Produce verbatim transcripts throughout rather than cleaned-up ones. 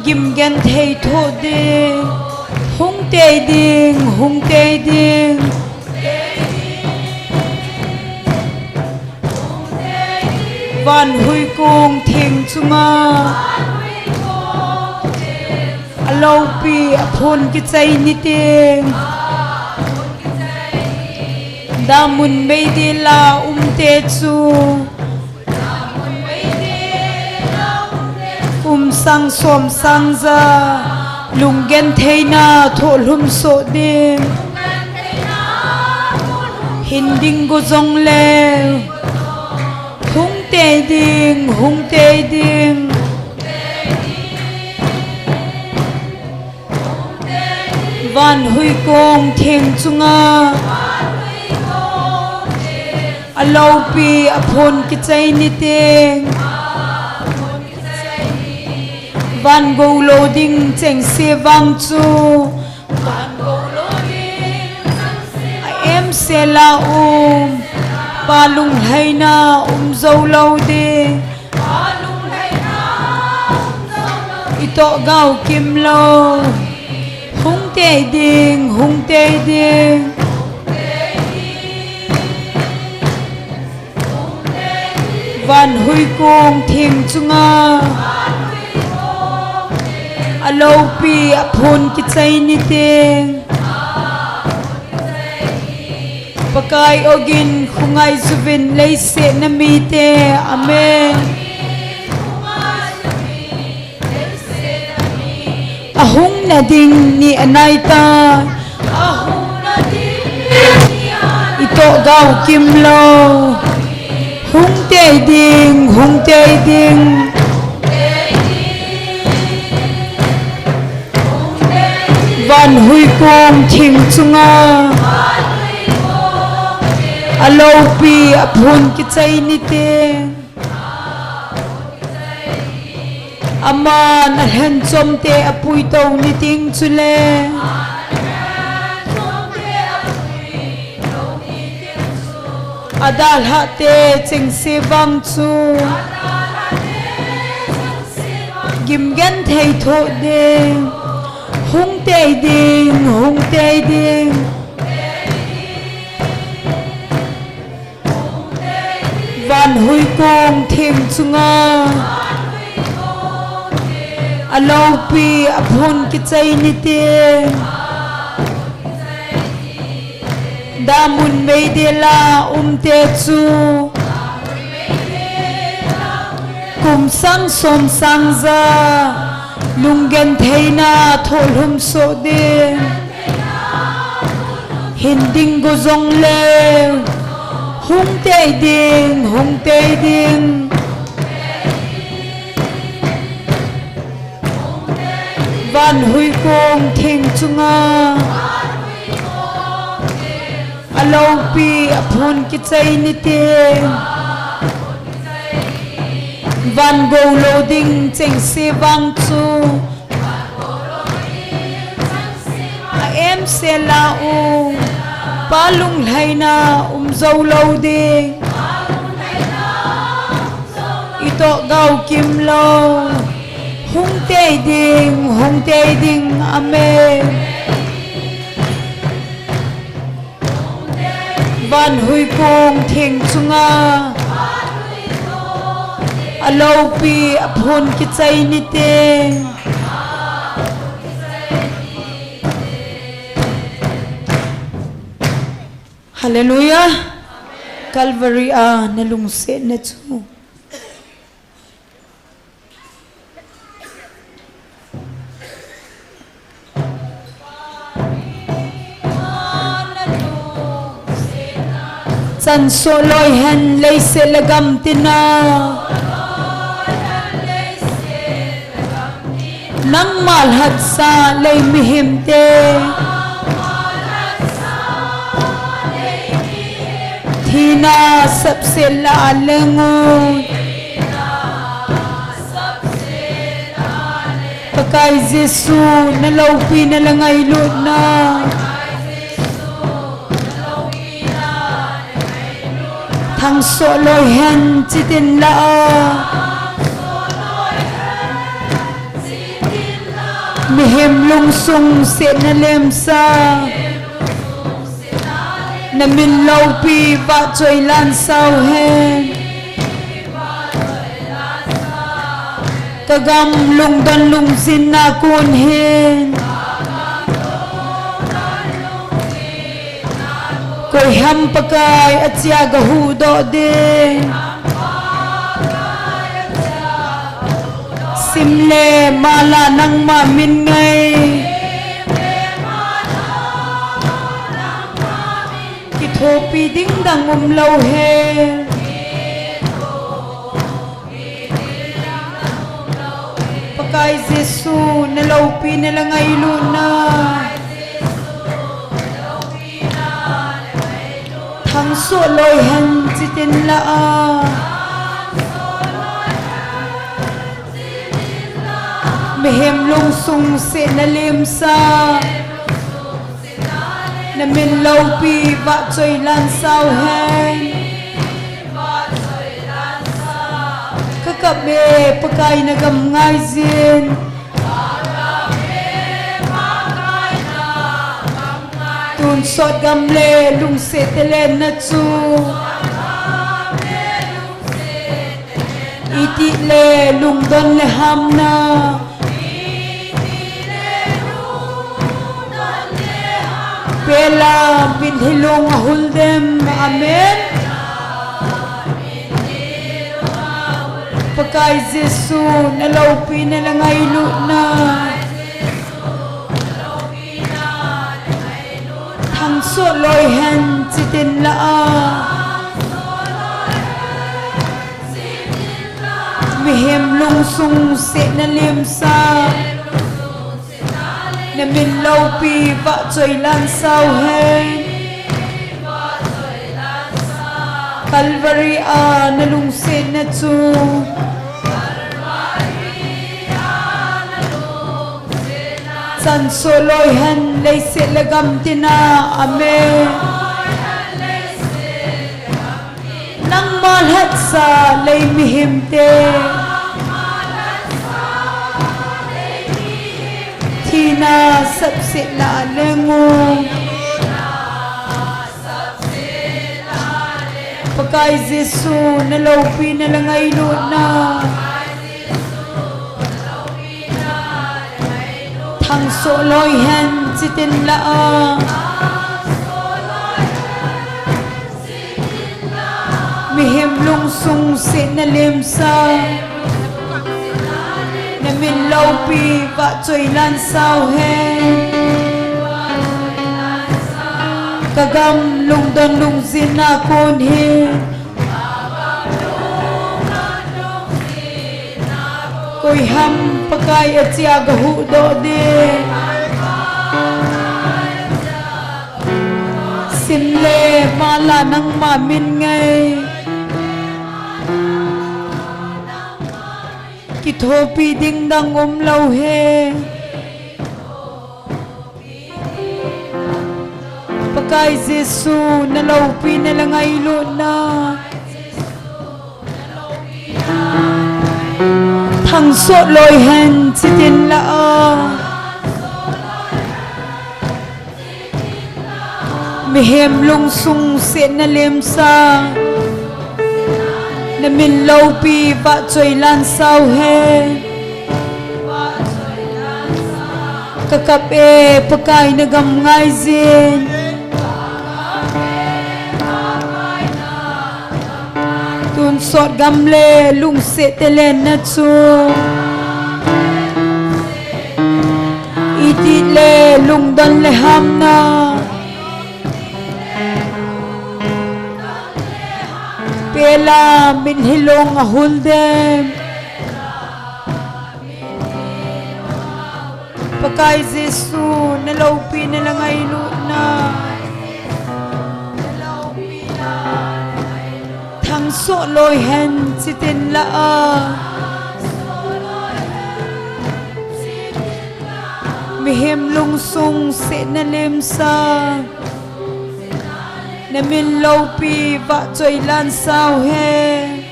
Gim genthei thoh ding, hung tei ding, hung tei ding. Van huikong theng chunga, a loupi a phon kichai ni teng. Damun meidil a umte chu, kum sang som sang ja, lunggentheina thohlhum soh ding. Hin ding go jong le, hung tei ding, hung tei ding. Van huikong theng chunga, a loupi a phon kichai ni teng. Van go lou ding chengse vang chu, a emsel a um, Pa lunglhaina um jou lou ding. I toh gao kim lou. Hung tei ding, hung tei ding. Van huikong theng chunga, a loupi a phon kichai ni teng. Pakai ogin khongai juvin leiset na mite. Amen. A hung na ding ni a nai tai. I toh gao kim lou. Hung tei ding, hung tei ding. Van huikong theng chunga, a loupi a phon kichai ni teng. Aman a lhenchomte a puitou ni teng chule, a dalhahte chengse vang chu, gim genthei thoh ding. Hung tei ding, hung tei ding. Van huikong theng chunga, a loupi a phon kichai ni teng. Damun meidil a umte chu, kum sang som sang ja, lunggentheina thohlhum soh ding. Hin ding go jong le, hung tei ding, hung tei ding. Van huikong theng chunga, a loupi a phon kichai ni teng. Van go lou ding chengse vang chu, a emsel a um, Pa lunglhaina um jou lou ding. I toh gao kim lou. Hung tei ding, hung tei ding. Amen. Van huikong theng chunga, a loupi a phon kichai ni teng. Hallelujah. Calvary a na lungsetna chu. Chan soh loi hen leiset le gam tina. Nangma lhatsa lei mihemte. Thina sapset la a leng u. Pakai Jesu, na loupina le ngailutna. Thangsoh loi hen chitin la a. Mihem lungsung setna lemsa, na min loupi vahchoi lansau hen. Ka gam lungdon lungjinna kon hin, koi ham Pakai achia ga huhdoh ding? Sim le mala nangma min ngai, kithopi ding dang umlou hen. Pakai Jesu, na loupina le ngailutna thangsoh loi hen, chitin la a. Mihem lungsung setna lemsa, na min loupi vahchoi lansau hen. Ka kap e, Pakai na gam ngai jin. Tonsot gam le lungset telenna chu, itih le lungdon le hamna, pela mitlhi long ahul dem. Amen. Pakai Jesu, na loupina le ngailutna thangsoh loi hen, chitin la a. Mihem lungsung setna lemsa, na min loupi vahchoi lansau hen. Calvary a na lungsetna chu chansoh loi hen, leiset le gam tina. Amen. Nangma lhatsa lei mihemte, thina sapsetna a leng u. Pakai Jesu, na loupina le ngailutna thangsoh loi hen, chitin la a. Mihem lungsung setna lemsa, na min loupi vahchoi lansau hen. Ka gam lungdon lungjinna kon hin, koi ham Pakai achia ga huhdoh ding? Sim le mala nangma min ngai, kithopi ding dang umlou hen. Pakai Jesu, na loupina le ngailutna thangsoh loi hen, chitin la a. Mihem lungsung setna lemsa, na min loupi vahchoi lansau hen. Ka kap e, Pakai na gam ngai jin. Tonsot gam le lungset telenna chu, itih le lungdon le hamna, pela mitlhi long ahul dem? Pakai Jesu, na loupina le ngailutna thangsoh loi hen, chitin la a. Mihem lungsung setna lemsa, na min loupi vahchoi lansau hen.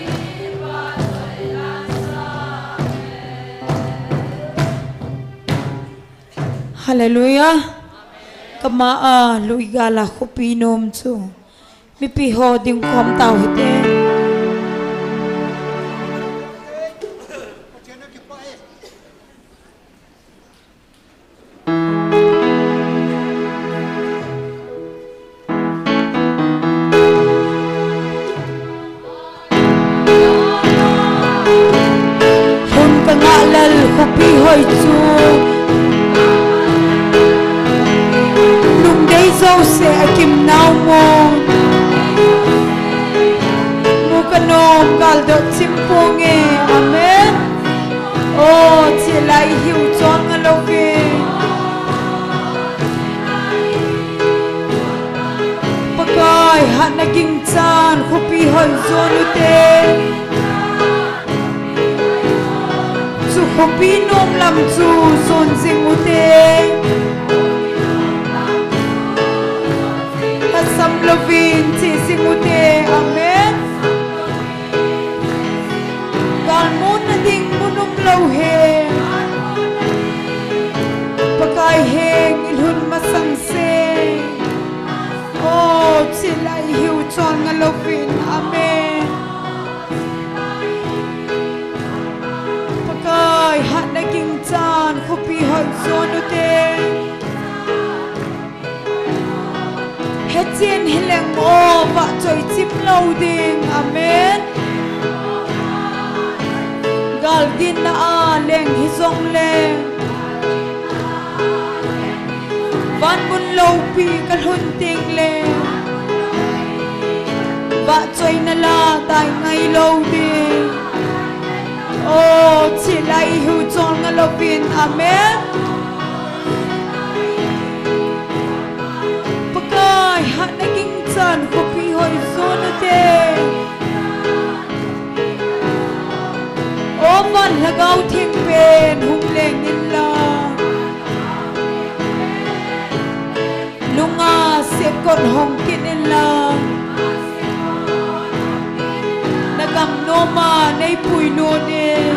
Hallelujah. Kama a lui gal a khopi nom chu mipi ho ding khom tau hite. Hun ka ngah lal khopi hoi chu lungdei jouse a kim nau mo. Mu ka nom gal dot chim pong e. Amen. O, chilai hiu chon nga lo ke. Pakai hatna ging chan khopi hoi jon u te. Chu khopi nom lam chu jon jing u te. Hasam lovin che jing u te. Amen. Gal mun na ding mun um lo he. Pakai heng i lhun masang se. O, chilai hiu chon nga lovin. Amen. Pakai hatna ging chan khopi hoi jon u te. Hechen hileng o, vahchoi chim lo ding. Amen. Gal ginna a leng hijong le, van mun lopi ka lhun ting le, vahchoina la dai ngai lo ding. O, chilai hiu chon nga lovin. Amen. Pakai hatna ging chan khopi hoi jon u te. O van lhagao theng pen hung leng in la. Nunga sekot hong kit in lang. Na gam noma nei pui lut in.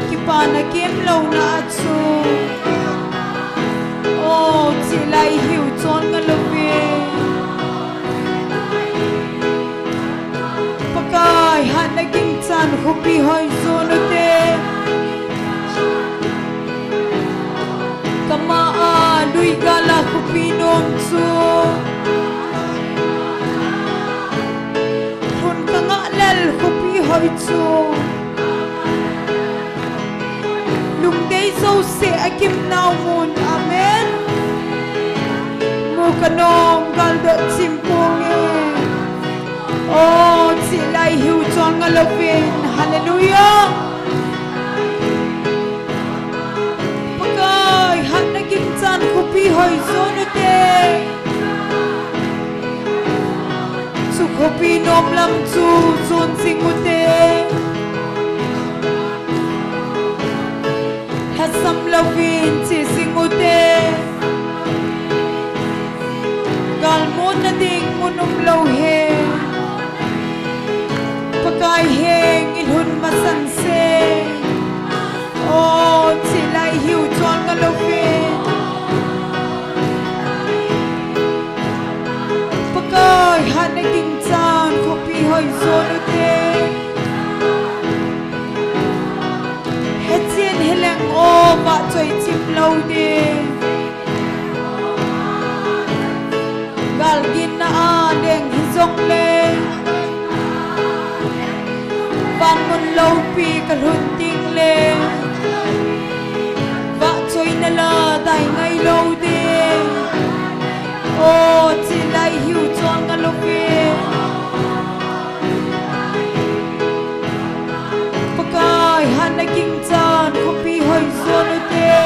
Kipana kem lona a chu. O, chilai hiu chon nga lo ve. Pakai hatna ging chan khopi hoi jon u te. Kama a lui gal a khopi nom chu hun ka ngah lel khopi hoi chu. Lungdei jouse a kim nau mun. Amen. Mu ka nom gal dot chim pong e. O, chilai hiu chon nga lo vin. Hallelujah. Pakai hatna ging chan khopi hoi jon u te. Chu khopi nom lam chu jon jing u te. Lhasam lovin che jing u te. Gal mun na ding mun um lo he. Pakai heng i lhun masang se. O, chilai hiu chon nga lo ve. Pakai hatna ging chan khopi hoi jon u te. Hechen hileng o, vahchoi chim lo ding. Gal ginna a leng hijong le, van mun lopi ka lhun ting le, vahchoina la dai ngai lo ding. O, chilai hiu chon nga lo ve. Pakai hatna ging chan khopi hoi jon u te.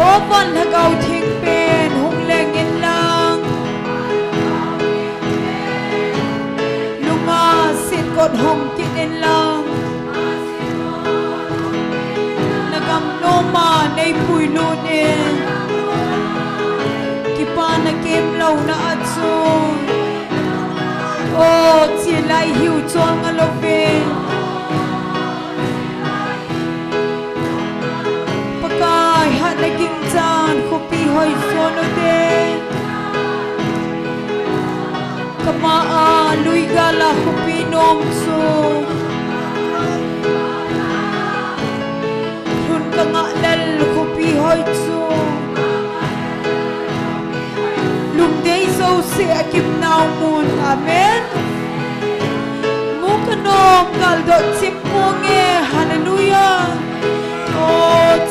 O van lhagao theng pen hung leng in lang. Nunga sekot hong kit in lang. Na gam noma nei pui lut in. Kipana kem lona a chu. O, chilai hiu chon nga lo ve. chu, lhun kangah lel khopi hoi chu, lungdei jouse akimnau mun. Amen. Mu kanom, galdot chim ponge. Hallelujah. O,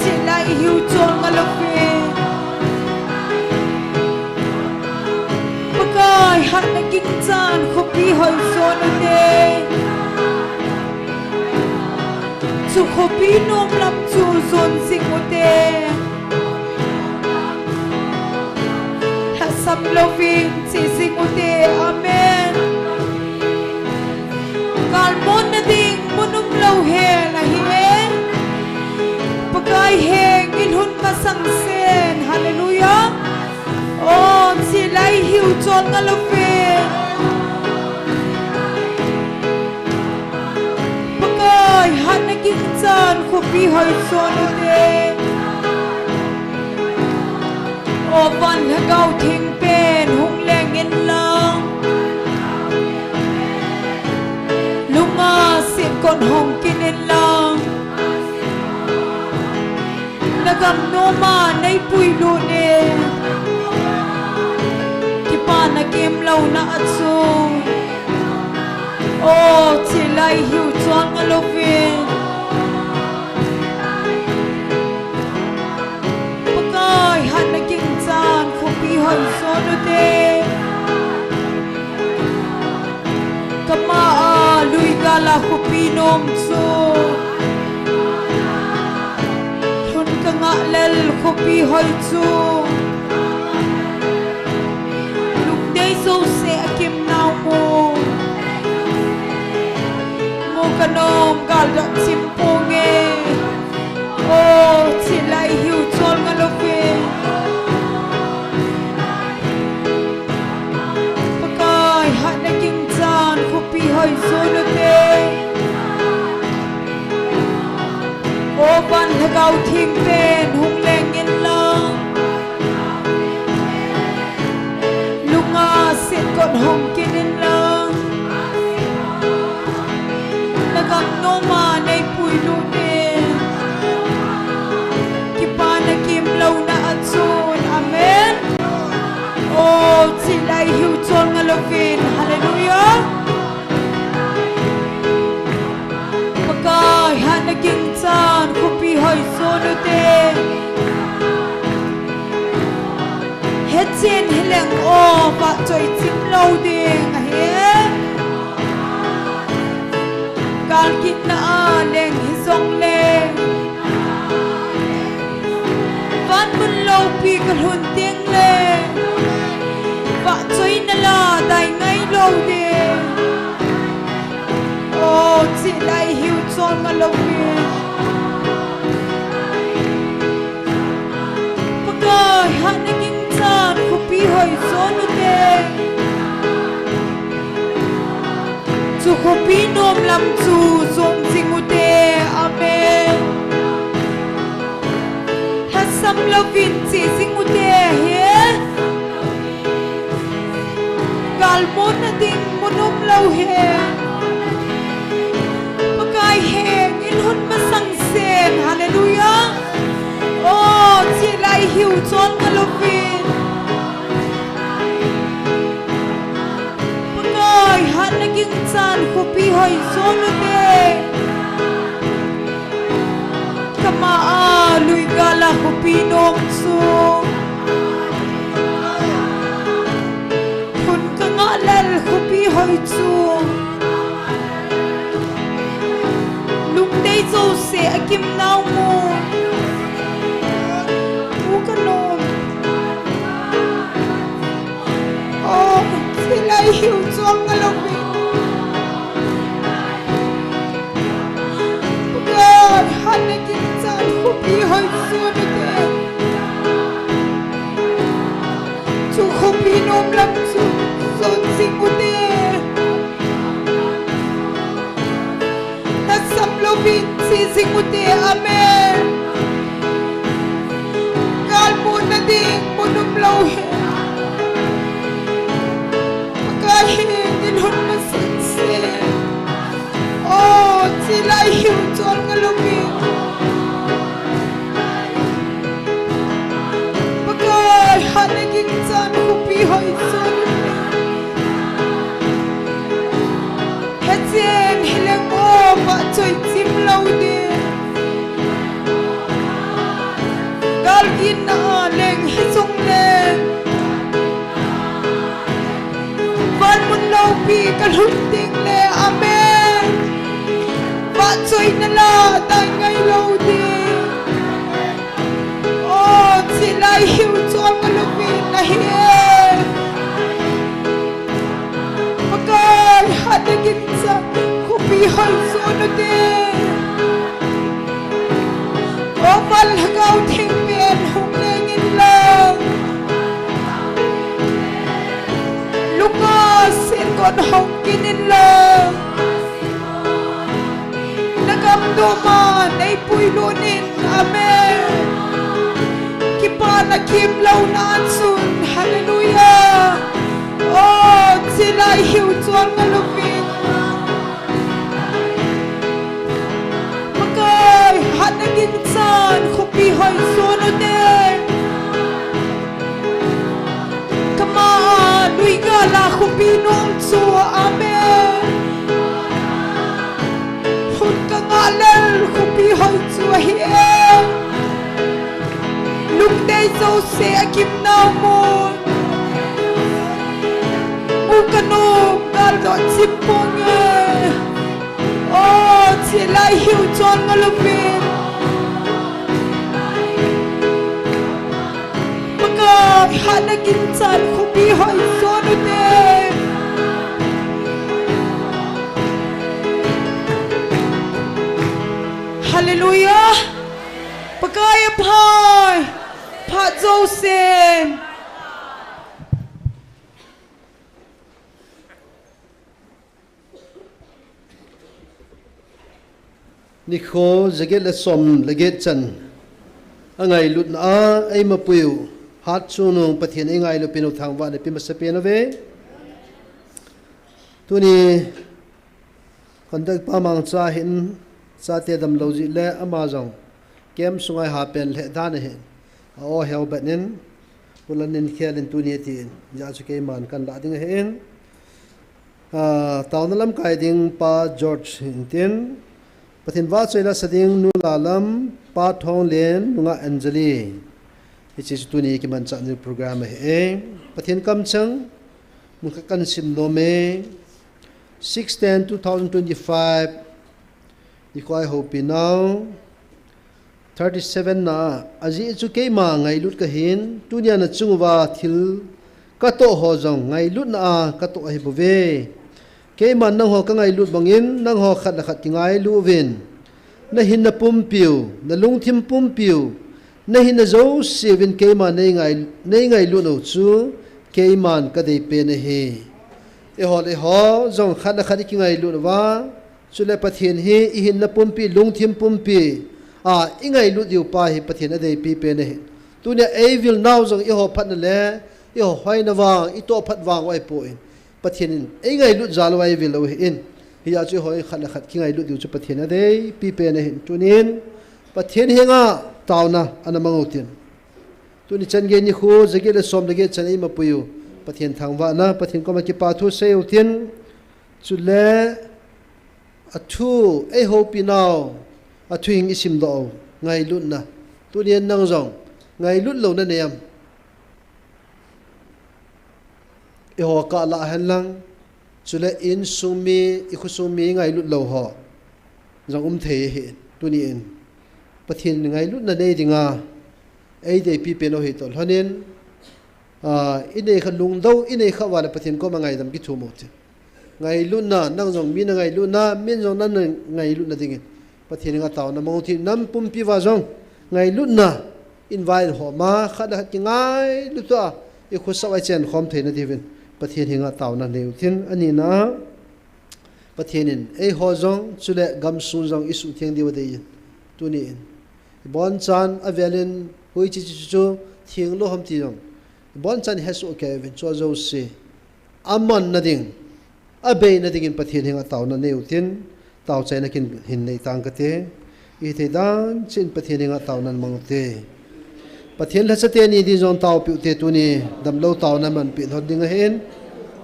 chelai hiu chol ngal uve. Pakai hatna gingchan khopi hoi jon ute. Chu khopi nom lam chu jon jing ute. Lhasam louvin che jing ute. Amen. Galmonna ding mun umlou hen ahi e. Pakai heng in lhun masang sen. Hallelujah. O, chelai hiu chol ngal uve. Pakai hatna gingchan khopi hoi jon ute. O, van lhagao theng pen hung leng inlang, lunga sinkon hong kin inlang, nagam noma nei puilut in, kipana kimlouna a chu, o, chelai hiu chol ngal uve. Pakai hatna gingchan khopi hoi jon ute. Kama a lui gala khopi nom chu, lhun kangah lel khopi hoi chu, lungdei jouse akimnau mun. Mu kanom, galdot chim ponge. O, chelai hiu chol ngal uve. Pakai hatna gingchan khopi hoi jon ute. O, van lhagao theng pen hung leng inlang, lunga sinkon hong kin inlang, nagam noma nei puilut in, kipana kimlouna a chun. Amen. O, chelai hiu chol ngal uvin. Hallelujah. Pakai hatna gingchan khopi hoi jon ute. Hichen hileng o, vahchoi chim lou ding ahi. Gal gitna a leng hijongleng, van mun loupi kalhun tengle, vahchoina la dai ngai lou ding. O, chelai hiu chol ngal uve. Pakai hatna gingchan khopi hoi jon ute. Chu khopi nom lam chu jon jing ute. Amen. Lhasam louvin che jing ute. He, galmonna ding mun umlou hen, Pakai heng in lhun masang sen. Hallelujah. O, chelai hiu chol ngal uvin. Pakai hatna gingchan khopi hoi jon ute. Kama a lui gala khopi nom chu, lhun kangah lel khopi hoi chu, lungdei jouse akimnau mun. Mu kanom. O, chelai hiu chol ngal uve. Pakai hatna gingchan khopi hoi jon ute. Chu khopi nom lam chu jon jing ute. Lhasam louvin che jing ute. Amen. Galmonna ding mun umlou hen, Pakai heng in lhun masang sen. Lai hiu chon nga louvin. Pakai, hatna ginchan khopi hoi chon. Hechen hileng o, vahchoi chim lou ding. Gal ginna a leng hichong leng. Van mun loupi kalhun ding le, amen. Vahchoina la dai ngai lou ding. O, chilai hiu chon nga louvin ahi e. Pakai, hatna ginchan khopi hoi chon u te. O, Van Lhagao Theng pen hung leng in lang. Lunga sin kon hong kin in lang. Na gam doma nei puilut in, amen. Kipana kimlouna a chun, hallelujah. O, chilai hiu chon nga louvin. Pakai, hatna ginchan khopi hoi chon u te. Kama a lui gala khopi nom chu, amen. Hun kanga lel khopi hoi chu ahi e. Lungdei jouse agim nau mun. Mu kanom gal doh chim ponge. O, chilai hiu chon nga louvin. Pakai, hatna ginchan khopi hoi chon u te. Hallelujah. Pakai aphai. Phat jousen. Nikho jaget le som le get chan angailutna a eimapui u, hatchungnung Pathen eingailu pin u thangvahna ipe masapen uve. Tuni conductor pa Mangcha hin chate damlou jeh le ama jong camp sunga eihapen lheh dan ahin, a-o heu bet in, pulan in khel in tuni tin, hijeh chun keiman kalah ding ahin. Ah, taona lamkai ding Pa George hin tin, Pathen vahchoi la sa ding Nu Lalam, Pa Thonglen, nungah Anjali. Hiche chu tuni kimanchah ding program ahi. Pathen kamcheng, mun khat kahin sim nom e. Six ten two thousand twenty-five, nikho a eihopi nau. Thirty-seven na, ajeh chu keima ngailut kahin, tunia nachung uva thil katoh ho jong ngailutna a katoh ahi bouve. Keiman nangho kangailut bangin, nangho khat le khat kingailu uvin. Nahinna pumpiu, nalungthim pumpiu, nahinna jouse uvin keima neingai, neingailut u chu, keiman kadeipen ahi. Eiho le eiho jong khat le khat ikingailut uva, chule Pathen hi ihinna pumpi, lungthim pumpi a ingailut diu pa hi Pathen adeipi pen ahi. Tunia eivil nau jong eiho phatna le eiho hoina vang, itoh phat vang u ahipoi. Pathen in eingailut jal uva eivil u ahin. Hijeh chun eiho khat le khat kingailut diu chu Pathen adeipi pen ahin. Tunin Pathen henga taona ana mang utin. Tuni chan gei nikho jaget le som le get chan eimapui u Pathen thangvahna, Pathen koma kipa thu sei utin. Chule, athu, eihopi nau, athu hing isim doh u, ngailutna. Tunin nang jong ngailut lou nanei em? Eiho kah lah hen lang, chule insung mi, ikhosung mi ngailut lou ho jong um thei ahi. Tunin Pathen ngailutna nei dinga eideipi pen u ahi toh lhonin, ah, inei kha lungdou, inei kha uva le Pathen koma ngaidam kithum u tin. Ngailutna, nang jong mi nangailutna, min jong nana ngailutna dingin Pathen henga taona mang utin, nam pumpi uva jong ngailutna in vaiho ma, khat le khat kingailut a, ikhosah uva ichen khom theina diuvin Pathen henga taona nei utin. Anina, Pathen in eiho jong, chule gamsung jong isuhtheng diu adei in. Tunin ibonchan avelin huiche chu chu chu thenglou ham ti jong ibonchan ihesoh kei uvin, chua jouse amanna ding, abeina dingin Pathen henga taona nei utin. Taochaina kin hin nei tang kate. Ithei dan chin Pathen henga taona mang ute. Pathen lhacha teni ding jong taopiu te, tuni damlou taona manpi lhon ding ahin.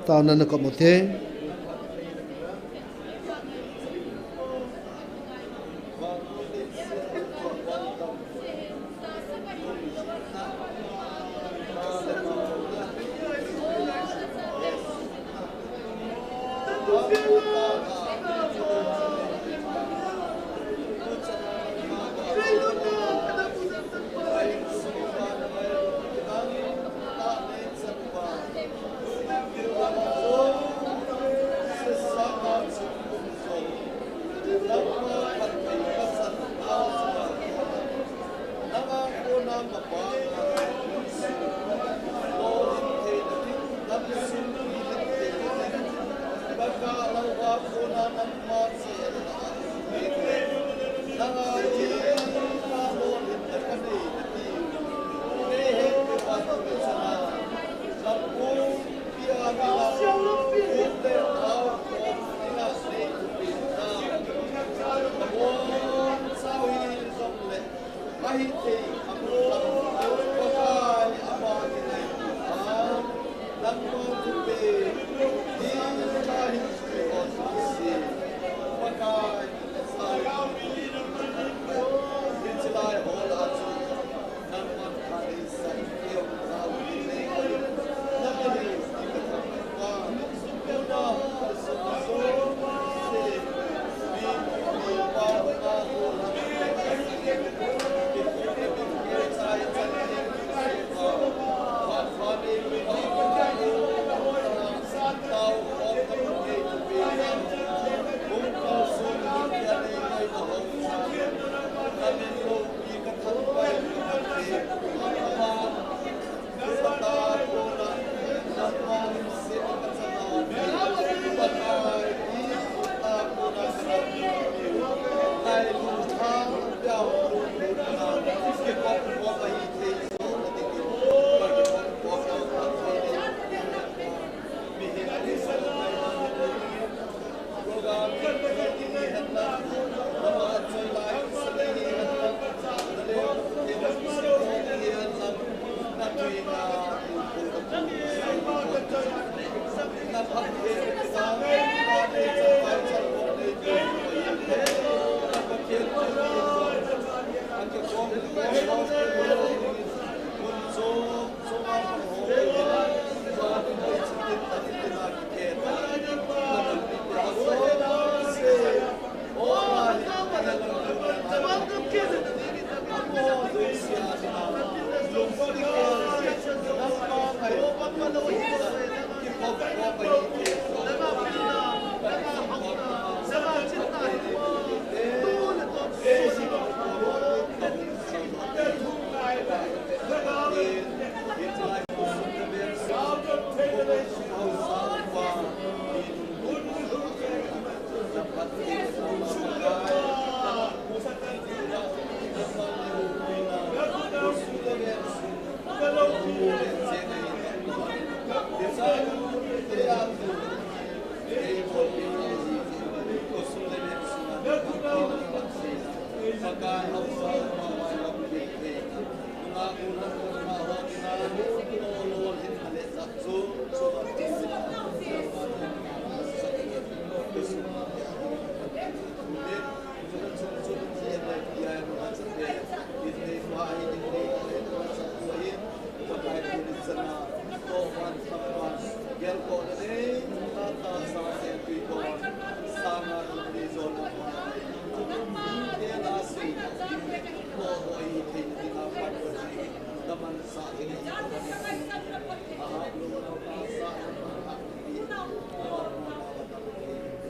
Taona na kom ute.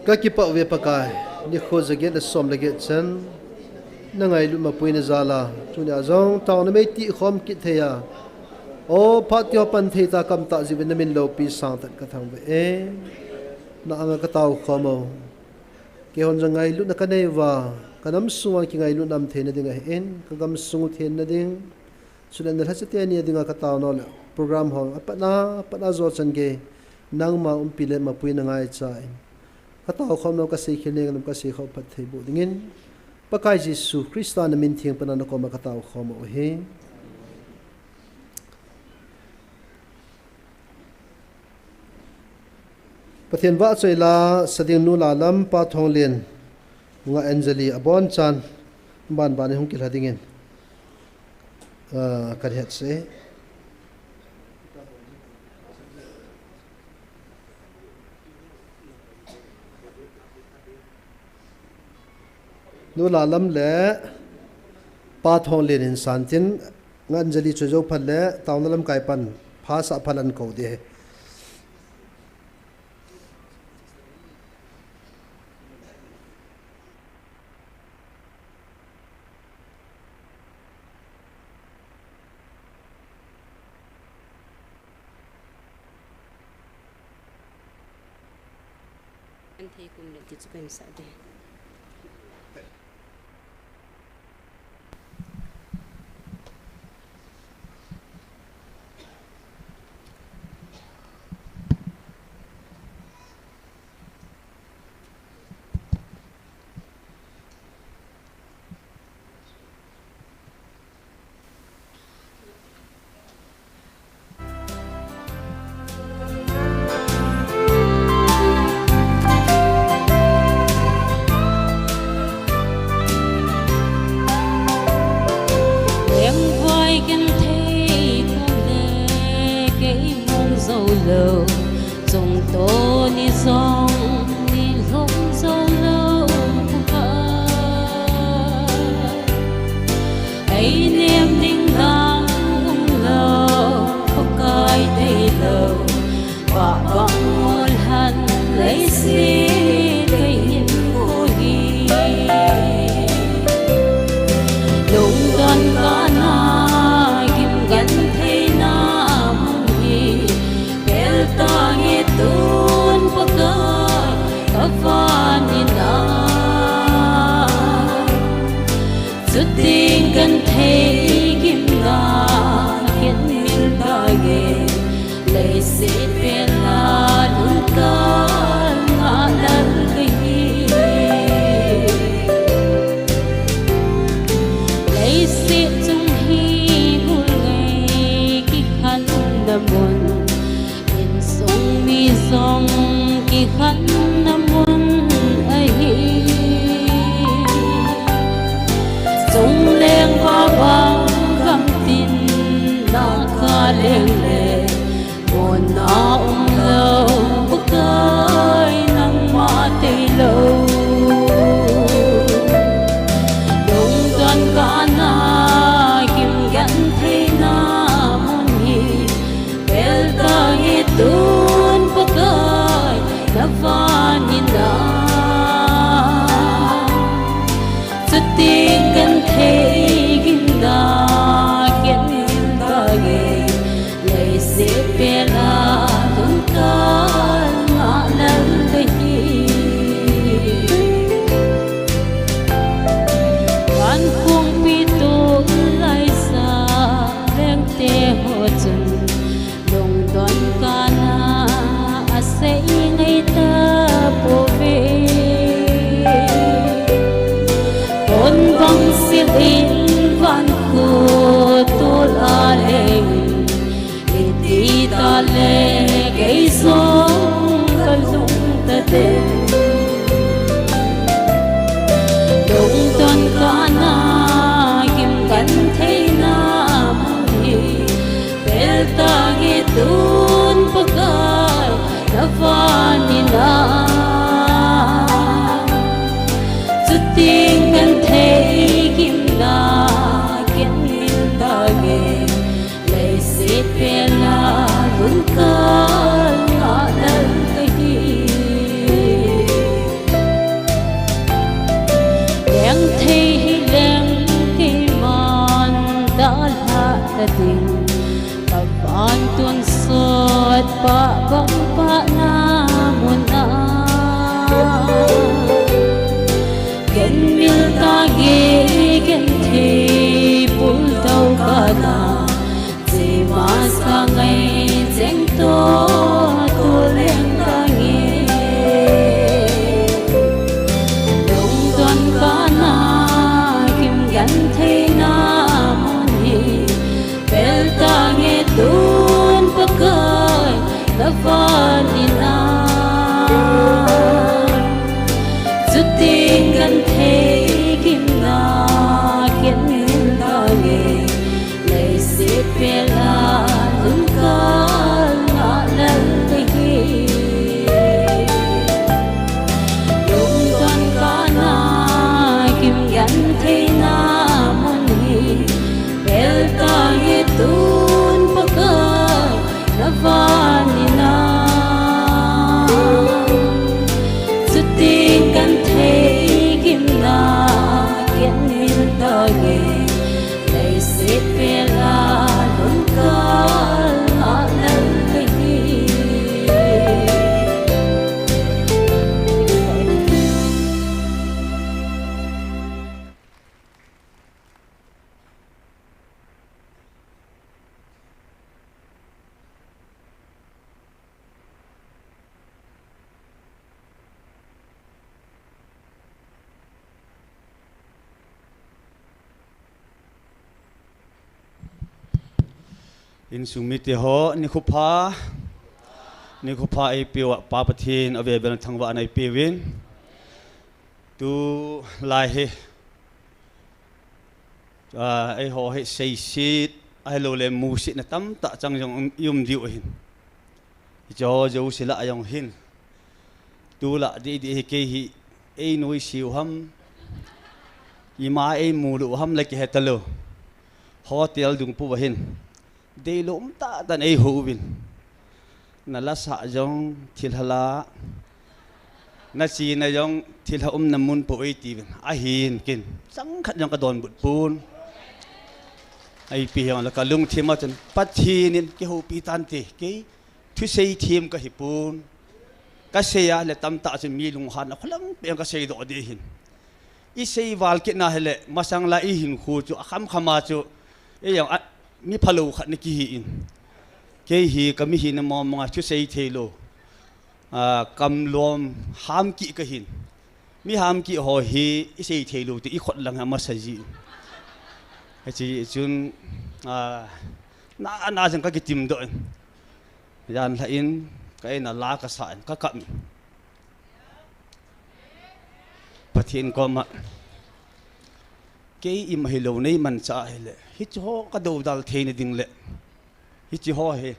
Kakipah uve Pakai, nikho jaget le som le get chan na ngailut mapuina jal a, tunia jong taona mei tih khom kit thei a, o phat tio pan thei ta kam tah jeh uvin na min loupi sangtah ka thangvah e. Na anga ka tao khom o. Keihon jong ngailutna ka nei uva, ka nam sunga kingailutna um theina ding ahin, ka gam sung u thenna ding, chule na lhacha teni a dinga ka taona le program ho apatna, apatna jo chan gei, nangma umpi le mapuina ngaicha in. Ka taokhom lou, ka seikhel neng lou, ka seikhel phatthei boh dingin, Pakai Jesu Christa na min theng pena na koma ka taokhom u ahi. Pathen vahchoi la, sa ding nu Lalam, Pa Thonglen, Nga Anjali, abonchan, banban in hung kilha dingin, ah, kan hetsah e. Nu Lalam le Pa Thonglen in santin, Nga Anjali chu jou phat le, taona lamkai pan, pha sah phat an kou ding ahi. An thei kum le ti chu kan sa de. Lengvai genthei kum le kei mong jou lou, chungto ni jong ni lhung jou lou, Pakai. Ei nem ding dang um lou, Pakai, deilou, pah bang mol han leiset kei hin kou hi. Lungdon kana gim genthei na mun hi, pel tange tun Pakai, ka van in a. Chuting genthei gimna ken mil tange, leiset pela lungkal na lal kahi. Leiset chung hi gul ngei kikhen na mun, insung mi jong kikhen na mun ahi. Chungleng va bang gamtin na ka leng le, mona um lou Pakai nangma deilou. Lungdon kana gim genthei na mun hi, pel tange tun Pakai na van in a. Chuting genthei gimna ken mil tange, leiset pela lungkal na lal kahi. Van kongpi tulai sa lengte ho chun, lungdon kana asei ngai tapouve. Pon bang sil in van kho tol a leng, iti ta le kei jong ka lung ta de. Lungdon kana gim genthei na mun hi, pel tange tun Pakai na van in a. Chuting genthei gimna ken mil tange, leiset pela lungkal na lal kahi. Leng thei hi leng keiman dalha ta ding, ka van tonsot pah bang pah na mun a. Ken mil tange genthei pultou kana, chema sa ngai cheng to, to leng tange. Theina mun hi, pelta hi tun Pakai na van in a. Chuting kan thei kimna, ken min ta nge, leiset pela lungkal a lal ka hi. Insung mite ho, nikho pha. Nikho pha eipeuva, Pa Pathen, ave vel thangvahna eipeuvin. Tulai hi, ah, eiho hi seiset, ahilouleh musetna tamtah chang jong um, i um diu ahin. Hiche ho jouse lah a jong hin. Tulai didi hi kei hi, ei nuisat u ham. Ima ei mu lou u ham le kihe talou. Hotel dung pu ahin. Deilou um tah tah in eihou uvin. Na la sah jong thilha la. Na chena jong thilha umna mun pou eiti uvin. Ahin ken. Chang khat jong ka donbut pon. Ipi hijongle ka lungthim a chun Pathen in kihoupi tante. Kei thusei them ka hi pon. Ka sei a le tamtah chu mi lunghanna kholang peng ka seidoh ding ahin. I seival kit na hile, masang la i hinkho chu, akham kham a chu, ei jong, a, mi phalou khat na kihi in. Kei hi, ka mi hina mong mong a, thusei thei lou. A, kam lom, ham kit ka hin. Mi ham kit ho hi, i sei thei lou ti, i khut lang a masa ji. Hiche chun, a, na, na jong ka kitim doh in. Jan lha in, ka in a la ka sa in, ka kap in. Pathen koma, kei ima hilou nei manchah hile, hiche ho ka doudal theina ding le, hiche ho hi,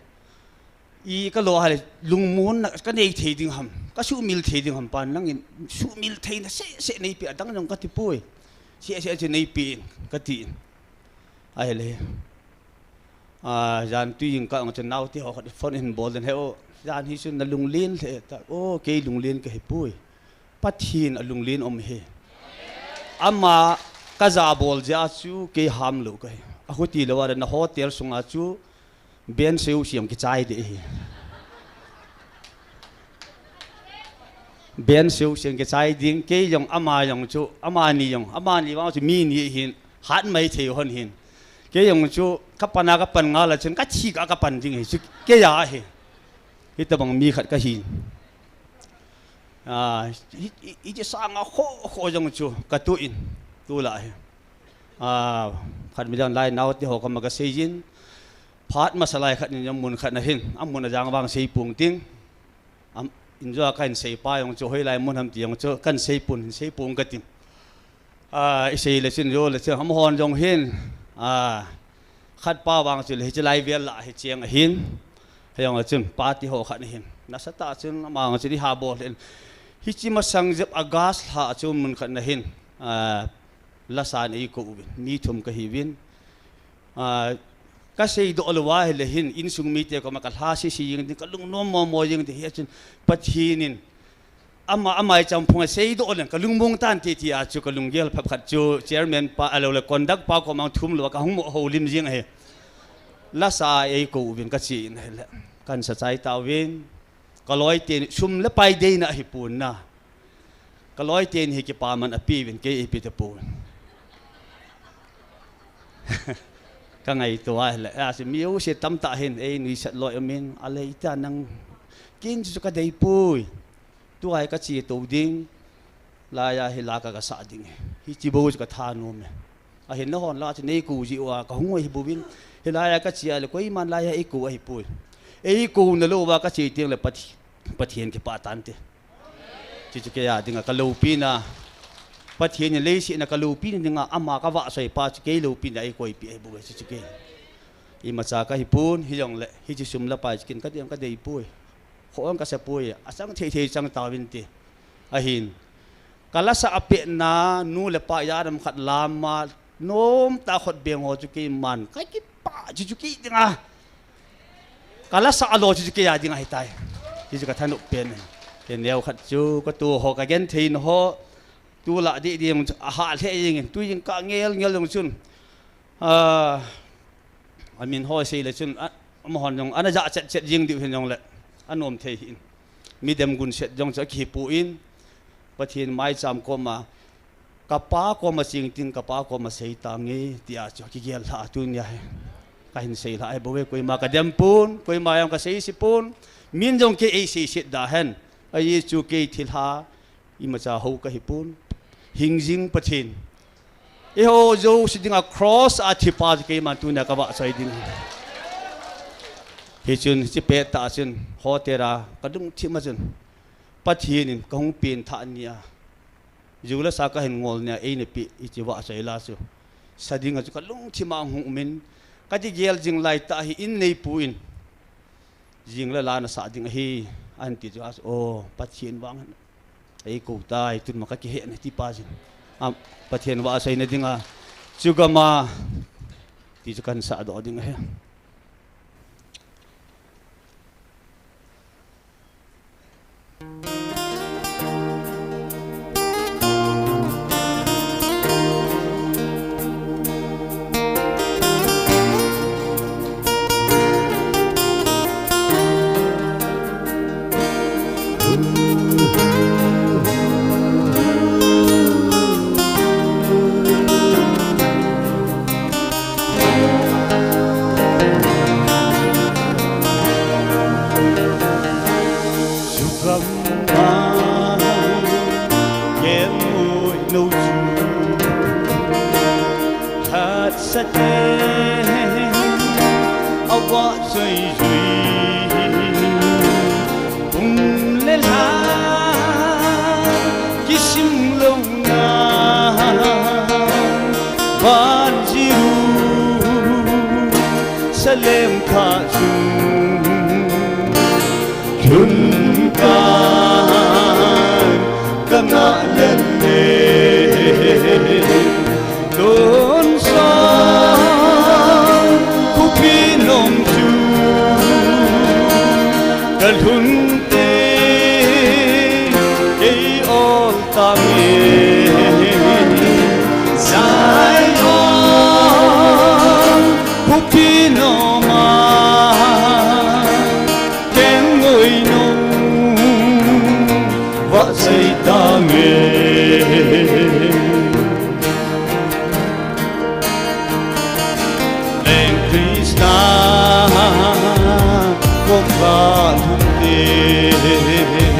i ka lo hile, lungmonna ka nei thei ding ham, ka sumil thei ding ham, Pa nangin sumil theina seh seh neipe, adang jong ka ti poi, seh seh chu neipe in, ka ti in. Ahile, a, jan tui jing kah a chun naote ho khat phone in bol den he o. Jan hi chun na lunglen lheh ta. O, kei lunglen ka hi poi. Pathen a lunglen um hi. Ama ka ja bol jeh a chu kei ham lou ka hi. Ahuti lou a na hotel sunga chu ben seu siam kichai ding hi. Ben seu siam kichai ding, kei jong ama jong chu, amani jong, amani vang chu mi ni hin, hat mai thei hon hin. Kei jong chu, ka pan a ka pan ngal a chun, ka thi kah a ka pan ding hi, chu kei a hi. Hitabang mi khat ka hi. A, hi, hi, hiche sanga kho, kho jong chu, ka tu in, tulai hi. A, khat mi jong lai naote ho koma ka sei jin. Phat masa lai khat in jong mun khat na hin, amun a jang vang sei pung ting. Am, in jo a ka hin sei pa jong chu, hoilai mun ham ti jong chu, kan sei pun, hin sei pung ka tin. A, i sei le chun, jo le chun, ham hon jong hin, a, khat pa vang chu le, hiche lai vel lah, hi cheng ahin, hijong a chun, party ho khat na hin. Nasatah chun, ama jong chun, i ha bol hin. Hiche masang jep August lha a chun mun khat na hin, a, lasa in eikou uvin, mi thum ka hi uvin. A, ka seidoh lou a hile hin, insung mite koma ka lha sisi jing ding, ka lungnom momo jing ding, hichun Pathen in, ama, ama i champhung a seidoh leng, ka lungmong tante ti a chu, ka lunggel phap khat chu, chairman pa, ahilou le conduct pa koma thum lou a, ka hung mo houlim jing ahi. Lasa a eikou uvin ka che in ahile, kan sa chai tauvin, ka loi ten, sum le pai deina ahi pon na. Ka loi ten hi kipaman a pe uvin kei eipe tapon. Ka ngaito a hile, a, si mi jouse tamtah hin, ei nuisat loi um in, ale ita nang, ken chu ka dei poi. Tua hi ka che tou ding, lai a hi la ka ka sa ding. Hiche bou chu ka thanom e. Ahin nahon la chu neikou jiu a, ka hung ahi bouvin. Hilai a ka che a le, koiman lai a eikou ahi poi. Eikou na lou va ka che teng le Pathe-, Pathen kipah tante. Chuchu kei a dinga ka loupina. Pathen in leiset a ka loupina dinga ama ka vahchoi pa chu kei loupina eikoipi ahi bouve chuchu kei. Imacha ka hi pon, hijongle, hiche sum le pai chu ken ka dei, ka dei poi. Kho ka sa poi, achang thei thei chang tauvin te. Ahin. Ka lasa a pehna, nu le pa ijat ham khat lam a, nomtah khut beng ho chu keiman ka kipah chu chu kei dinga. Ka lasa a lo chu chu kei a dinga hitai. Hichu ka thanop pen. Kei neo khat chu ka tu ho ka genthei na ho. Tu la di ding chu a ha lheh jing in. Tu jing ka ngel ngel jong chun. Ah, a min ho sei le chun, a, amahon jong, ana ja chet chet jing diu hin jong le, a nom thei hin. Mi dem gun set jong chu a kihi pu in, Pathen maicham koma, ka pa koma ching tin, ka pa koma sei tange, tia chu kigel lha tunia hi. Ka hin sei lha hi bou ve, koima ka dem pon, koima jong ka sei se pon, min jong kei ei sei set da hen. A Jesu kei thilha, imacha ho ka hi pon. Hingjing Pathen. Eiho jouse dinga cross a thi pa chu keiman tunia ka vahchoi ding. Hichun, hiche pettah chun, hotel a ka lungthim a chun, Pathen in ka hung pen thah nia, ju le sa ka hin ngol nia, eina pe, hiche vahchoi la chu sa dinga chu ka lungthim a hung um in, ka kigel jing lai tah hi in nei pu in, jing le la na sa ding ahi, ahin ti chu a chu, o, Pathen vang hin ei kou tai, tun ma ka kihe na ti pa jin. A, Pathen vahchoi na dinga, chu gam a, ti chu kan sa doh ding ahi. Chu gam a kelngoi lou chu lhatsat in a vahchoi jui. Kum le lha kisim louna van Jerusalem kha chu lhun tan ka ngah lel le, tonsot khopi nom chu ka lhun teng ei ol tange. Zion khopi nom a kelngoi lou vahchoi tange. Leng Christa koma lhun teng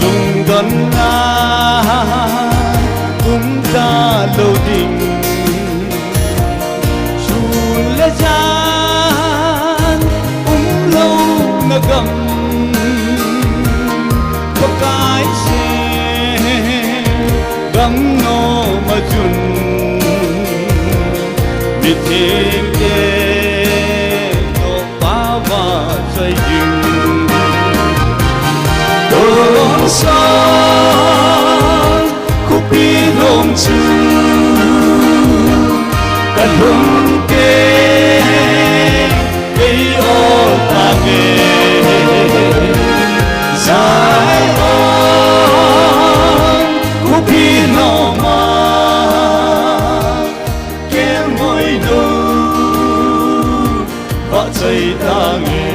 lungdonna um talou ding. Sun le jan umlouna gam, Pakai seng gam nom a chun, mithengte toh pa vahchoi ding. Tonsot khopi nom chu ka lhun teng ei ol tange. Zion khopi nom a kelngoi lou vahchoi tange.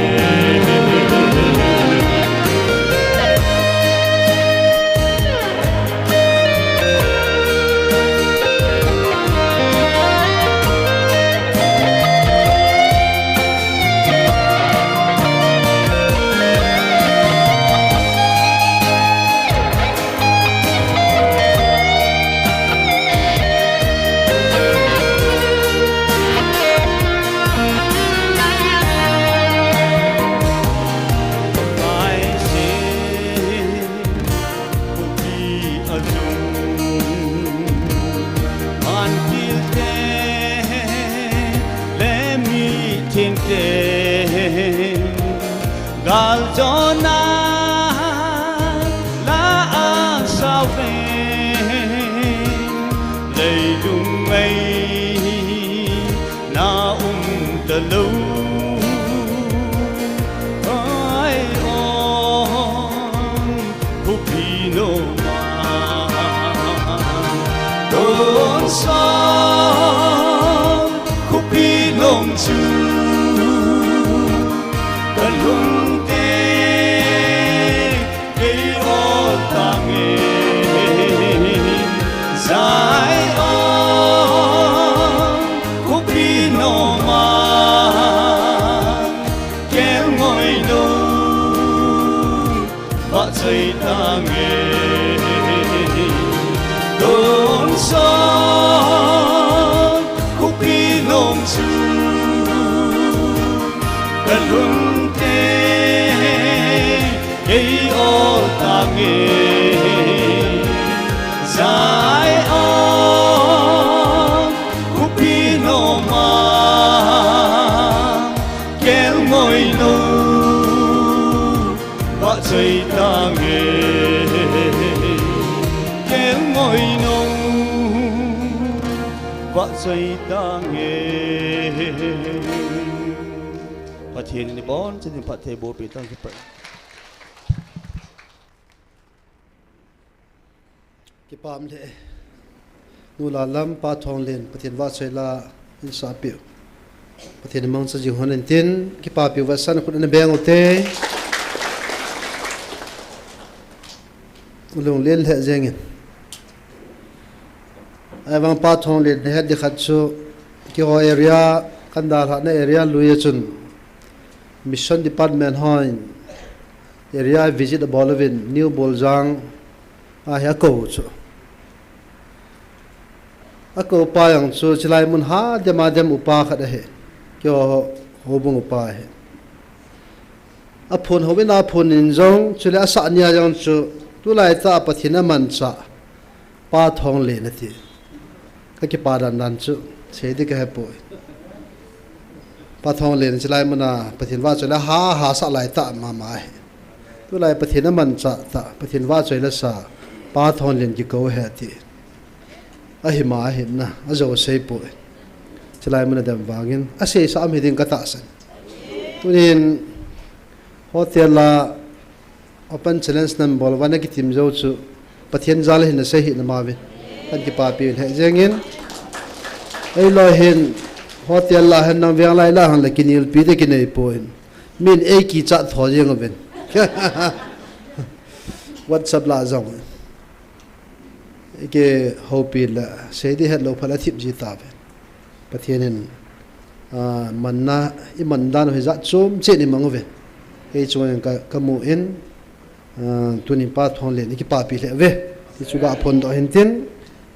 Ngai na um ta lo. Ai on, khupi no ma. Don sa, khupi nom chu. Ka lungte kei ol tange, Zion, khupi nom a, kel ngoi nom, vachoi tange. Don sa, khupi nom chu, ka lungte kei ol tange, Zion, khupi nom a, kel ngoi nom, vachoi tange, kel ngoi nom, vachoi tange. Pathen in ibon chan in phattheiboh pi tang. Kipa um le. Nu Lallam, Pa Thonglen, Pathen vahchoi la in sahpiu. Pathen in mangcha jing hon in tin, kipapiu vahsan khut ana beng ute. Lunglen lheh jeng in. Ahivang Pa Thonglen nahet ding khat chu, keiho area, kan dalhahna area lui a chun, Mission Department hon area visit abol uvin, New Boljang a hi akou chu. Akou pa jong chu, chulai mun hadem a dem upa khat ahi. Keiho houbung upa ahi. Aphun hou in aphun in jong, chule asah nia jong chu, tulai tah a Pathen amanchah, Pa Thonglen ati. Ka kipa dan dan chu, sei ding ka hepoi. Pa Thonglen chulai mun a Pathen vahchoi la ha, ha sah lai tah mama ahi. Tulai Pathen amanchah tah, Pathen vahchoi la sa, Pa Thonglen kikou ahi ati. Ahi ma ahi na, ajou seipoi. Chulai mun a dem vangin, asei sah um hiding ka tahsan. Tunin hotel a Open challenge nabol uva nakitim jou chu Pathen jal ahi nasei hih nama uvin. Kan kipapi lheh jeng in. Eilou hin hotel la hin nang veng lai la hang le kinelpi te kinei poi. Min eikichat tho jeng uvin. WhatsApp la jong. Kihoupi le sei ding hetlou phat la thip ji tauve. Pathen in, ah, manna, iman dan u hi jat chom cheh in imang uve. Kei chunga ka, kamu in, ah, tunin Pa Thonglen in kipapi lheh uve. Ti chu ga phondoh hin tin,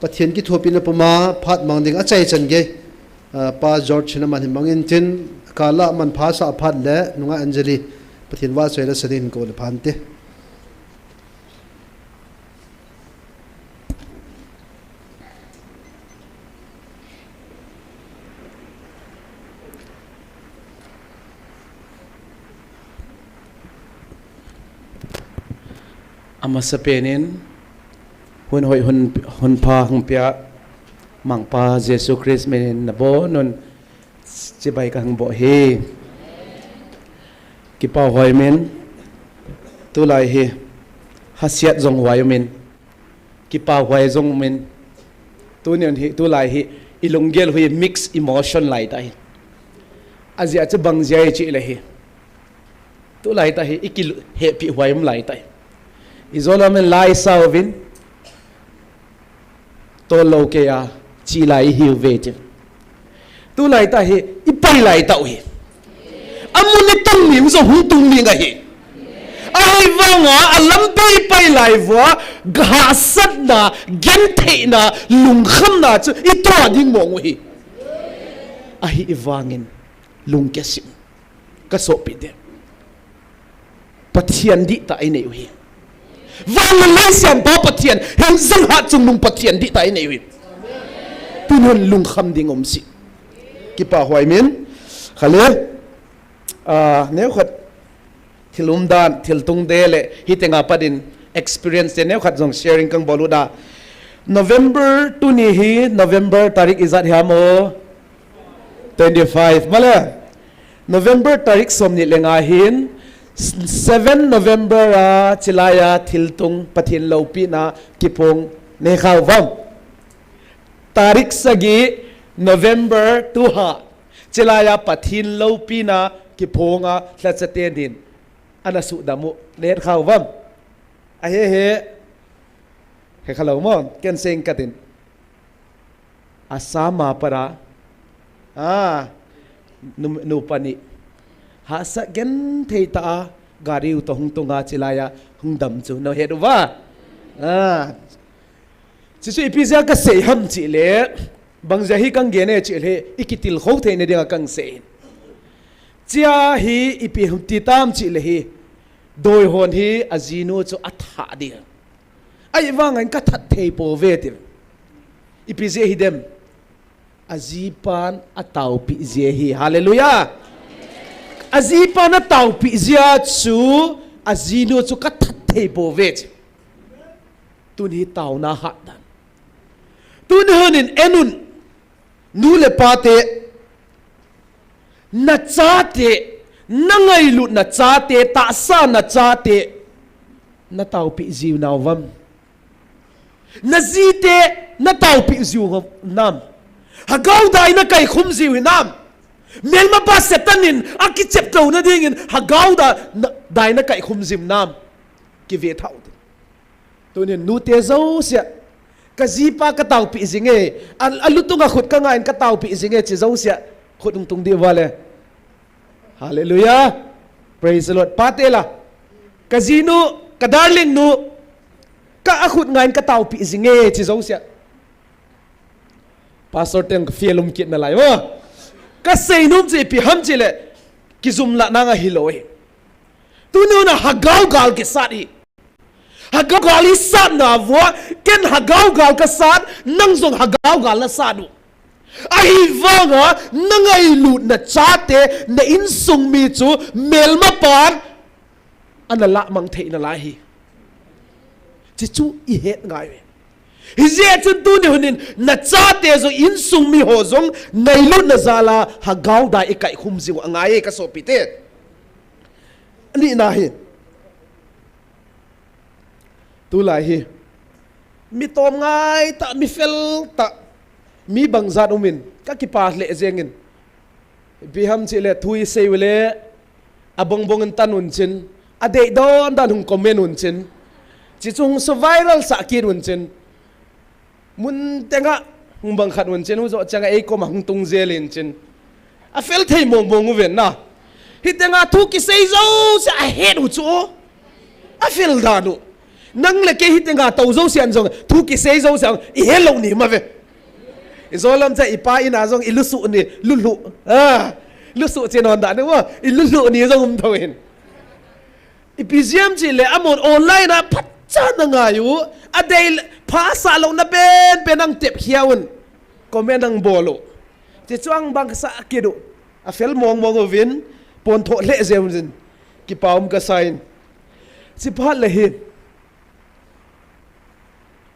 Pathen kithopina puma phat mang ding achaichan gei. Ah, Pa George hin aman hin mang in tin, kal a aman pha sah phat le, nungah Anjali, Pathen vahchoi la sa ding hin kou le phan te. Amasapen in, hun hoi, hun, hun pha hung pia, Mangpa Jesu Christ min in nabonun, chibai kahung boh e. Kipa huai um in, tulai hi, hahsat jong huai um in, kipa huai jong um in, tuni hi, tulai hi, ilunggel hi mixed emotion lai tah hi. Ajeh chu bang jeh a ichi le hi. Tulai tah hi, ikihepi huai um lai tah hi. Ijou lam in la isah uvin, tolou kei a, chi lai ihiuve ti. Tulai tah hi, ipai lai tah u hi. Amun itung ning jong hung tung ning ahi. Ahivanga, alampi ipai lai uva, hahsatna, gentheina, lungkhamna chu itoh ding mong u hi. Ahivangin, lungkisih. Ka sopite. Pathen dihtah inei u hi. Van le lei sempa Pathen, hingjing hatchungnung Pathen dihtah inei u hi. Tun hin lungkham ding um sih. Kipa huai um in. Khale. Ah, neokhat thil umdan, thil tungde le, hitenga pat in experience te neokhat jong sharing kabol u da. November tuni hi November tarik ijat hiam o? Twenty five. Male. November tarik som ni le nga hin seven November a chilai a thiltung Pathen loupina kiphong nei khau vam. Tarik sagi November tu ha chilai a Pathen loupina kiphong a lhacha te din ana suhdam u nei khau vam. Ahe he. He kha lo mo, ken seng katin. Asama para. Ah, nu, nu pani. Hasa gen thei ta a, gari u to hung tunga chilai a, hung dam chu. No het uva. Ah. Chichu ipi jia ka sei ham chi le. Bang jia hi kang gen e chi le. Ikitil khou thei ne dinga kang sei. Chia hi ipi hung ti tam chi le hi. Doi hon hi ajinu chu atha dia. Ahivangin ka that thei pouve ti. Ipi jeh hi dem. Ajipan ataopi jeh hi. Hallelujah. Ajipan ataopi jeh chu ajinu chu ka that thei pouve ti. Tun hi taona hat dan. Tun honin enun nu le pa te Na chate, na ngailut na chate, tahsa na chate, na taopi jiu nau vam. Na jite, na taopi jiu nam. Hagau dai na kaikhum jiu hinam. Melma pa Satan in, akichep tou na dingin, hagau da, na, dai na kaikhum jiu nam. Kive thau. Tunin nute josia, ka jipa ka taopi jinge, a, a lutunga khut ka ngaiyin ka taopi jinge, chi josia, khut hung tung di vale. Hallelujah. Praise the Lord. Patela. Ka jinu, ka darling nu, ka a khut ngaiyin ka taopi jinge, chi josia. Pastor teng ka fiel um kit nalai, mo. Ka seinom chu ipi ham chile, kijumla nanga hilou e. Tuni huna hagau gal kisat hi. Hagau gal i satna vua, ken hagau gal ka sat, nang jong hagau gal na sat u. Ahivanga, na ngailut na chate, na insung mi chu, melma pan, ana lamang thei nalai hi. Chichu i het ngai ve. Hijeh chun tuni hunin, na chate jong insung mi ho jong, ngailut na jala, hagau dai i kaikhum jiu angai e ka sopite. Ni na hi. Tulai hi. Mi tom ngai ta, mi fel ta. Mi bang jat umin. Ka kipa le jengin. Ipi ham chile thu i sei u le. Abong bong in tan un chin. Adei don dan hung comment un chin. Chi chung so viral sa kit un chin. Mun tenga hung bang khat un chin, hu jo changa ei koma hung tung jel in chin. A fel thei mong mong u ven na. Hi tenga thu kisei josia a het u chu. A fel dan u. Nang le kei hi tenga tou josia an jong thu kisei josia i helou ni ma ve. I jolam cha i pa ina jong i lusu ni, lulu. Ah, lusu chin on dan u, i lulu ni jong um thou hin. Ipi jeh ham chile, amon online a phatcha na ngai u, adei le, pha sa lou na pen pen ang tep khia un. Comment ang bol u. Chi chuang bang sa kit u. A fel mong mong u vin, pon tho le jeng jin. Kipa um ka sain. Chi phat le hi.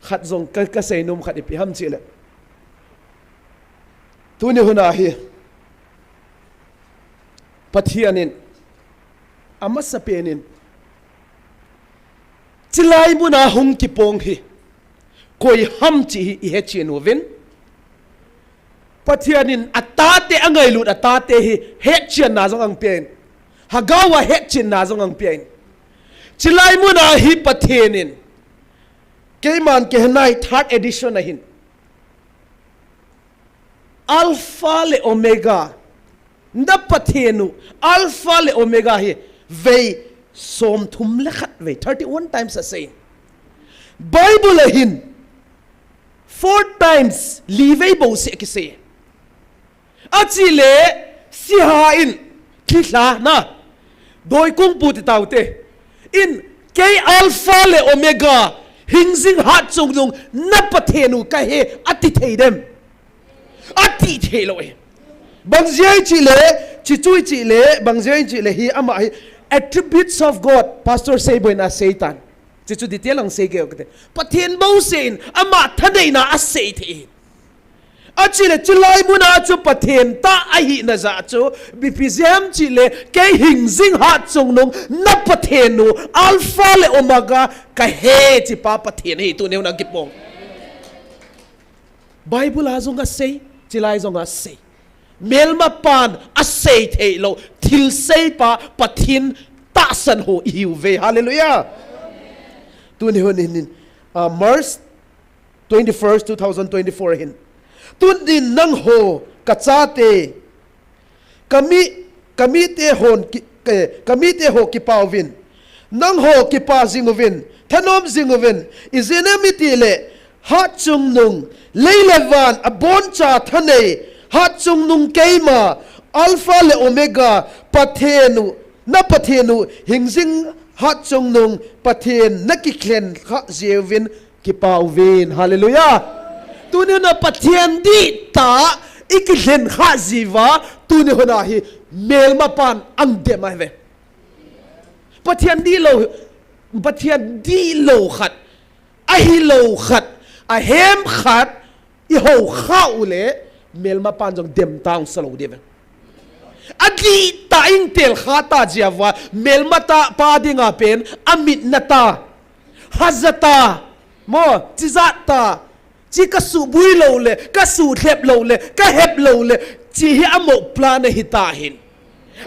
Khat jong ka, ka seinom khat ipi ham chile. Tuni huna hi. Pathian in, amasa penin, chilai muna hung kipong hi, koi ham chi hi i hetchen uvin. Pathian in atate angailut atate hi hetchenna jong ang pen. Hagau a hetchenna jong ang pen. Chilai muna hi Pathian in, keiman kehenai third edition ahin. Alpha le Omega. Na Pathen u, Alpha le Omega hi vei som thum le khat vei, thirty-one times a sei. Bible a hin four times, li vei bou seh kisei. Achile, siha in, thilha na, doi kung pu ti tau te. In, kei Alpha le Omega, hing jing hat chung jong, na Pathen u kahi, ati thei dem. Ati thei lou e. Bang jeh chile, chi chu chile, bang jeh chile hi ama hi attributes of God, Pastor Seiboin a Satan. Chuchu detail ang sei keu kate. Pathen bou seiyin ama thaneina asei thei. Achule chulai muna chu Pathen tah ahina jeh chu, ipi jeh ham chule, kei hingjing hatchungnung na Pathen u, Alpha le Omega kahi tipa Pathen ahi, tuni huna kipong. Bible a jong asei, chulai jong asei. Melmapan asei theilou, thilseipa Pathen tahsan ho ihiuve. Hallelujah. Tuni hun hin, ah, March twenty-first, two thousand twenty-four hin. Tunin nangho kachate, kami, kamite hon ki, ke, kamite ho kipauvin. Nangho kipa jinguvin, thanom jinguvin, ijeh inem itile, hatchungnung, lei le van aboncha thanei, hatchungnung keima, Alpha le Omega, Pathen u, na Pathen u, hingjing hatchungnung, Pathen nakikhen kha jiuvin, kipauvin. Hallelujah. Tuni huna Pathen dihtah ikikhen kha jiuva, tuni huna hi melmapan ang dem ahiuve. Pathen dihlou, Pathen dihlou khat, ahilou khat, ahem khat, ihou khah uleh, melmapan jong dem tah aum salou diuve. Adihtah itel kha tah jiuva, melmapa dinga pen, amitna tah, haja tah, mo, chijat tah, chi kasuhboi lou le, kasuhlhep lou le, kahep lou le, chi hi amoh plan ahitah hin.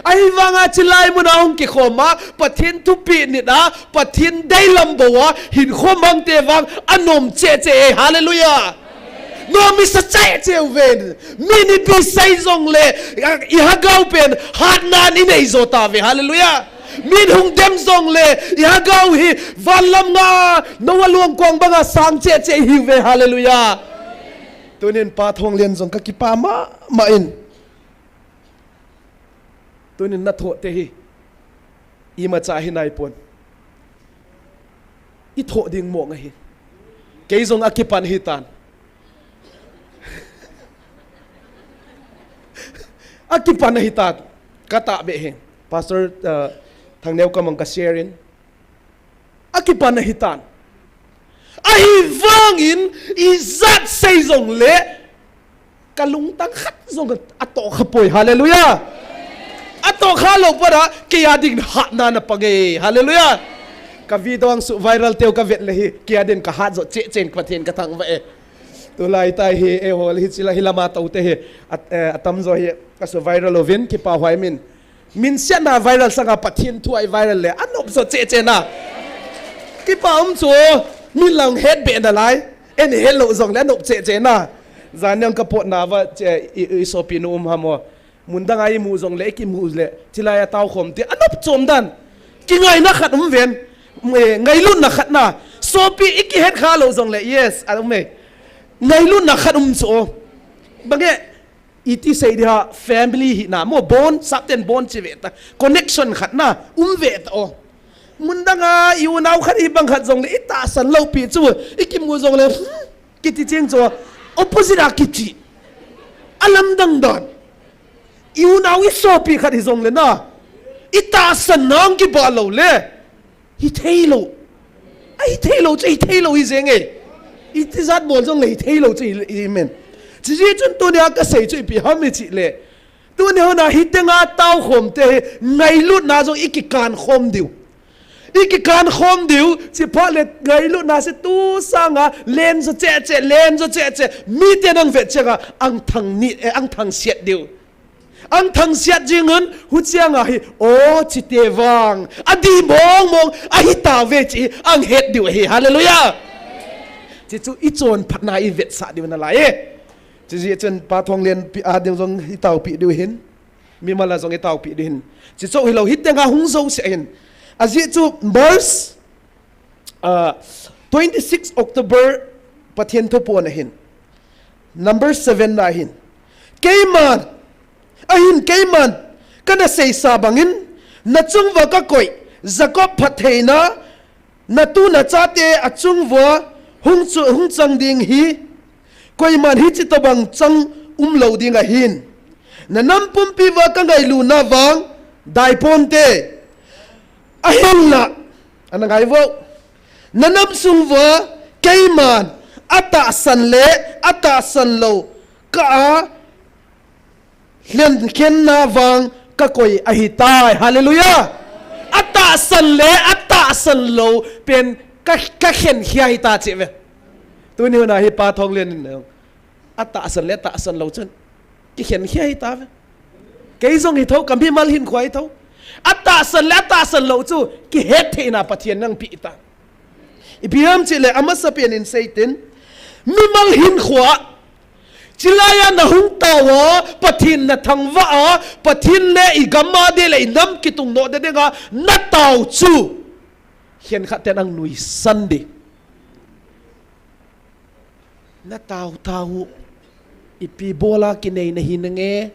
Ahivanga chulai muna hung kikhoma, Pathen thupeh nit a, Pathen deilam bou a, hinkho mangte vang, anom cheh cheh e, hallelujah. Nom isa cheh cheh uve. Min ipi sei jongle, i, ilhagao pen, hatnan inei jo tauve, hallelujah. Min hung dem jongle, ilhagao hi, van lam nga, Noah luang kong banga sang cheh cheh ihiuve, hallelujah. Tunin Pa Thonglen jong kakipah mama in. Tunin nathoh te hi. Imacha hi naipon. Ithoh ding mong ahi. Kei jong akipan hitan. Akipan ahitan. Katahbeh hi. Pastor, uh, Thangneo kamang kashare in. Akipan ahitan. Ahivangin, ijat sei jongle, kalungtang khat jong atoh khapoi. Hallelujah. Atoh khalou phat a, kei a ding hatnan apang e. Hallelujah. Ka video ang su viral teu kavet le hi, kei a ding kahat jo cheh cheh in Pathen kathangvah e. Tulai tah hi, eiho le hi chila hilama tou te hi, at, eh, atamjo hi, asu viral uvin, kipah huai min. Min siatna viral sanga Pathen thu a i viral le, anop jo cheh cheh na. Kipah um chu, min lang het beh nalai, eini hetlou jongle anop cheh cheh na. Jan nang kapotna va che, i, i sopinu um ham o. Mun danga imu jongle, ikimu le, chilai a tao khom te, anop chom dan. Kingaina khat um ven, eh, ngailutna khat na. Sopi ikihet khalou jongle, yes, a um e. Ngailutna khat um chu o. Bang e, iti sei dia family hina, mo bond, sapten bond chi ve ta. Connection khat na, um ve ta o. Mun danga, i unau khat hibang khat jongle, itahsan lou pi chu, ikimu jongle, hmm, kiti cheng chu, opposite a kiti. Alamdang dan. I unau i sopi khat hi jongle na, itahsan nang kibah lou le. Hitheilou. Ahitheilou chu, hitheilou hi jeng e. Iti jat bol jongle hitheilou chu, hi, hi men. Chijeh chun tunia kasei chu ipi ham ichi le. Tuni huna hitenga tao khom te hi, ngailutna jong ikikan khom diu. Ikikan khom diu, chiphat le ngailutna se tu sanga, len jo cheh cheh, len jo cheh cheh, miten ang vet cheh a, ang thang ni, eh, ang thang siat diu. Ang thang siat jingun, huchiang ahi, o, chite vang, adih mong mong, ahitauve chi, ang het diu ahi, hallelujah. Chichu ichon phatna ivetsah diu nalai e. Chijeh chun Pa Thonglen pi a ding jong itaopi diu hin, mimal a jong itaopi diu hin. Chichu hilou hitenga hung jouse hin. Ajeh chu March Ah, twenty-six October Pathen thupon ahin. Number seven na ahin. Keiman, ahin keiman, kana seisa bangin, nachung uva kakoi, Jacob phattheina, natu nachate achung uva hung chu, hung chang ding hi, koiman hichi tobang chang umlou ding ahin. Nanam pumpi uva kangailuna vang, daiponte. Ahinla, ana ngai uvo. Na nam sung uva keiman atahsan le atahsan lou ka a lhenkhenna vang ka koi ahitai. Hallelujah. Atahsan le atahsan lou pen ka, ka khenkhia hita cheh ve. Tuni huna hi Pa Thonglen in atahsan le atahsan lou chun kikhenkhia hita ve. Kei jong hi tho, ka mimal hinkho hi tho. Atahsan le atahsan lou chu kihettheina Pathen in anapeh ta. Ipi ham cheh le amasapen in seitin, mimal hinkho a, chilai a nahung tao a, Pathen nathangvah a, Pathen le igam a ding le inam kitung noh ding a natao chu khenkhat ten ahin nuisan ding. Natao tao u. Ipi bola kinei nahi nange.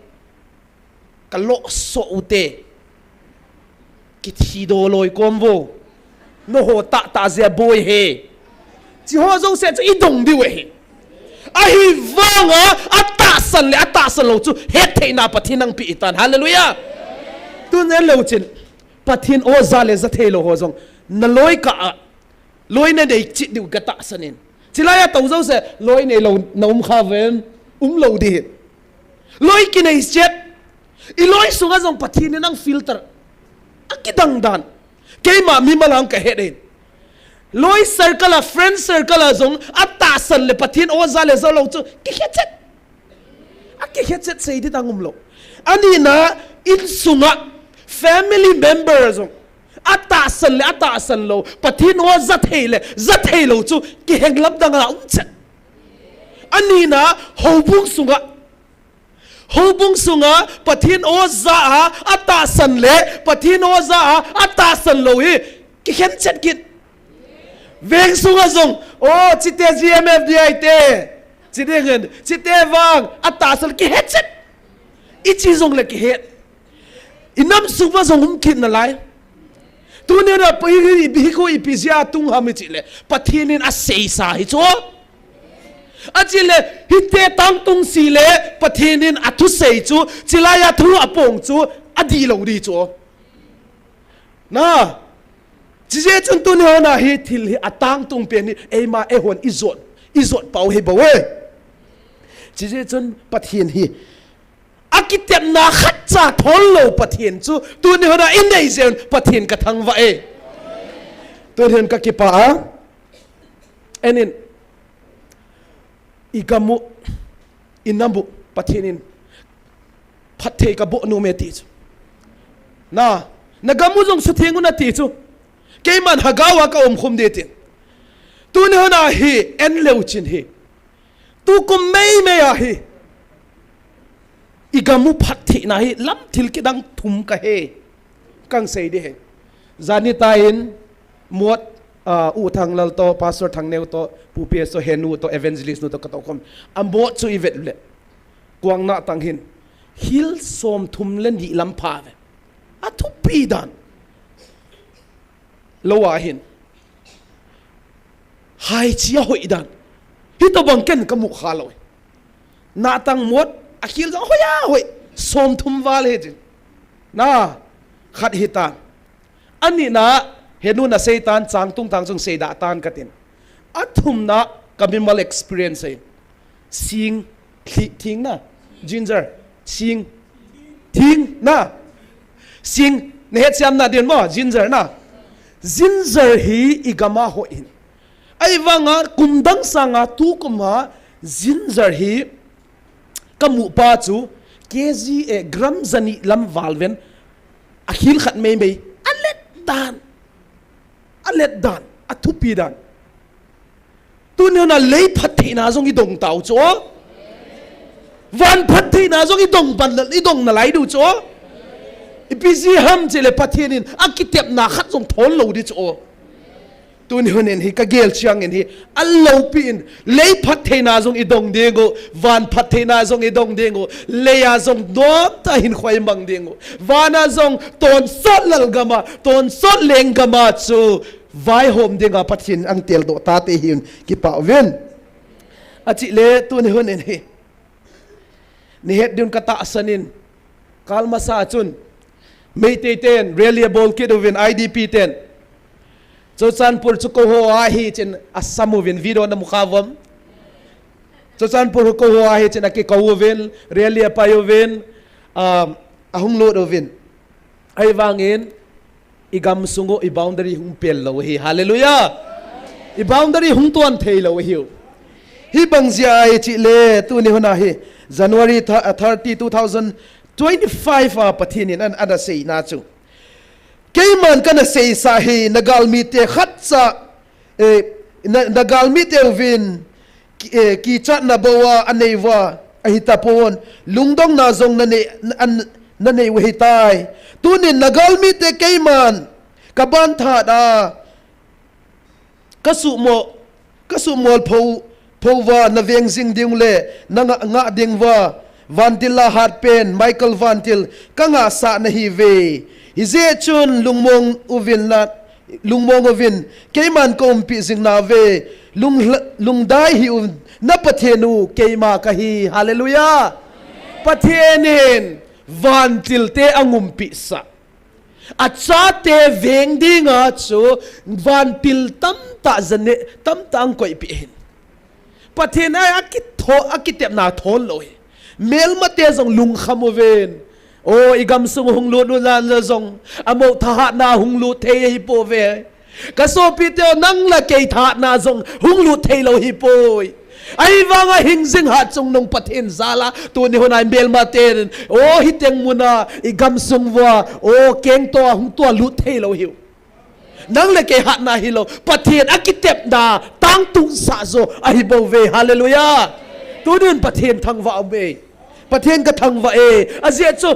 Ka lohsoh u te. Kithi do loi kom vo. Naho tahtah jeh a boi he. Chi ho jouse chu idong diu ahi. Ahivanga atahsan le atahsan lou chu hettheina Pathen in anapeh tan. Hallelujah. Tun en leu chun Pathen o ja le ja thei lou ho jong naloi kah a loi nanei cheh diu katahsan in. Chilai a tou jouse loi neilou na um kha ven, umlou ding hi. Loi kinei chet. Iloi sunga jong Pathen in anafilter. Akidang dan. Keima mimal a kahet in. Loi circle a, friend circle a jong atahsan le Pathen o ja le ja lou chu kikhe chet. Akikhe chet sei ding dang umlou. Anina insunga family member jong atahsan le atahsan lou, Pathen o ja thei le ja thei lou chu kiheng lam dang a um chet. Anina houbung sunga, houbung sunga Pathen o ja a atahsan le Pathen o ja a atahsan lou hi kikhen chet kit. Veng sunga jong, o, chite G M F D I te, chi ding hen, chite vang atahsan kihet chet. Ichi jong le kihet. Inam sung uva jong um kit nalai. Tuni a pa hi, hi, hi khu ipi jeh a tung ham ichi le Pathen in aseisa hi chu. Achi le hiti tangtung si le Pathen in athusei chu, chilai a thu apong chu adih lou ding chu. Na, chijeh chun tuni hon a hi thil hi atangtung pen hi eima eihon ijot, ijot pau hi bou e. Chijeh chun Pathen hi akitepna khatcha thol lou Pathen chu tuni hon a inei jeh un Pathen kathangvah e. Tuni hon kakipah a. Enin, igam u, inam u, Pathen in phatthei kaboh nom e ti chu. Na, nagam u jong sutheng un ati chu. Keiman Hagao a kaum khum ding tin. Tuni hon a hi en leu chun hi, tukum meimei a hi igam u phattheina hi lam thil kidang thum kahe. Kahin sei ding ahi. Janhi tah in Mot, ah, U Thanglal toh, Pastor Thangneo toh, Pu P S toh, Henu toh, Evangelist nu toh katou khom. Amot chu ivet le, kuang nahtang hin, hil somthum le ni lam pha ve. Athupi dan. Lou a hin, haichi ahoi dan, hitobang ken kamu kha lou. Nahtang mot, akhil jong hoi ahoi, somthum val hi jin. Na, khat hitan. Anina, Henu nasei tan, Changtung tang jong seidah tan katin. Athumna, kamimal experience ahi. Sing, thi-, thing na, ginger, sing, thing na, sing, nahet siam na din mo, ginger na. Ginger hi igam a hoi hin. Ahivanga kum dang sanga tukum a ginger hi kamu pa chu K G, eh, gram jani lam val ven, akhil khat meimei, alet dan. Alet dan, athupi dan. Tuni hon a lei phattheina jong idong tau chu. Van phattheina jong idong pan, idong nalai diu chu. Ipi jeh ham chule Pathen in akitepna khat jong thol lou ding chu. Tuni hon in hi kagel chiang in hi, aloupi in, lei phattheina jong idong ding u, van phattheina jong idong ding u, lei a jong nomtah hinkho imang ding u, van a jong tonsot lalgam a, tonsot lenggam a chu vaihom dinga Pathen in ahin teldoh tate hi un kipah uvin. Achule tuni hon in hi, nahet diu katahsan in, kal masa chun, Meitei ten, rally abol kit uvin, I D P ten. Churachandpur chu kouho ahi tin asam uvin, video namu kha uvam. Churachandpur kouho ahi tin akikou uvin, rally apai uvin, um, ahung lut uvin. Ahivangin, i gamsung u, i boundary hung pel lou ahi. Hallelujah! I boundary hung tuan thei lou ahiu. Hibang jeh a ichi le, tuni hun a hi, January thirty, two thousand twenty-five a Pathen in an, ana seina chu. Keiman kana seisa hi, na galmite khatcha, eh, na, na galmite uvin, ki, eh, kichatna bou a anei uva, ahi tapon, lungdongna jong na nei, na, an, na nei u ahitai. Tunin na galmite keiman, ka ban tha da, ka sumo, ka sumol pho, pho uva na veng jing ding le, na nga, nga ding uva, Vantil la hatpen, Michael Vantil, ka ngahsah nahiuve. Hijeh chun lungmong uvin la, lungmong uvin, keiman ka umpi jing nauve, lung, lungdai hih un, na Pathen u, keima kahi. Hallelujah! Pathen in, vantil te ahung umpisa. Achate veng dinga chu vantil tamtah jane, tamtah ahung koipeh in. Pathen a akitho, akitepna thon lou hi. Melmate jong lungkham uvin. O, i gamsung hung lut u dan jong. Amou thahatna hung lut thei ahipouve. Ka sopite o, nang le kei thahatna jong hung lut thei lou ahipoi. Ahivanga hingjing hatchungnung Pathen jal a, tuni hun a i melmaten, o, hiteng mun a, i gamsung uva, o, kengto a hung tua lut thei lou ahiu. Nang le kei hatna hilou, Pathen akitepna tangtungsah jo ahibouve. Hallelujah! Tunin Pathen thangvah ume. Pathen ka thangvah e. Ajeh chu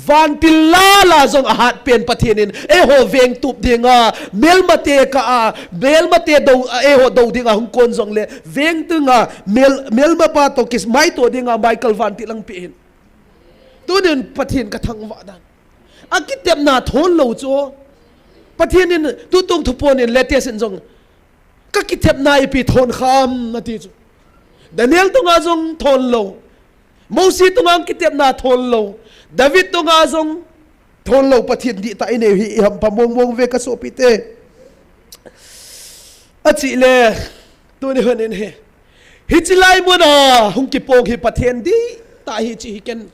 vantil la la jong ahatpen Pathen in eiho veng tup dinga, melmate kah a, melmate dou, eiho dou dinga hung kon jongle, veng dinga, mel, melmapa toh kismaito dinga Michael vantil ahung pe in. Tunin Pathen ka thangvah dan. Akitepna thon lou chu. Pathen in tutung thupon in latest in jong, ka kitepna ipi thon kham ati chu. Daniel tunga jong thon lou. Mosi tunga kitepna thon lou. David tunga jong thon lou. Pathen dihtah inei u hi ihampha mong mong uve ka sopite. Achi le, tuni hun in hi, hichi lai mun a hung kipong hi Pathen dihtah ahi chi hi ken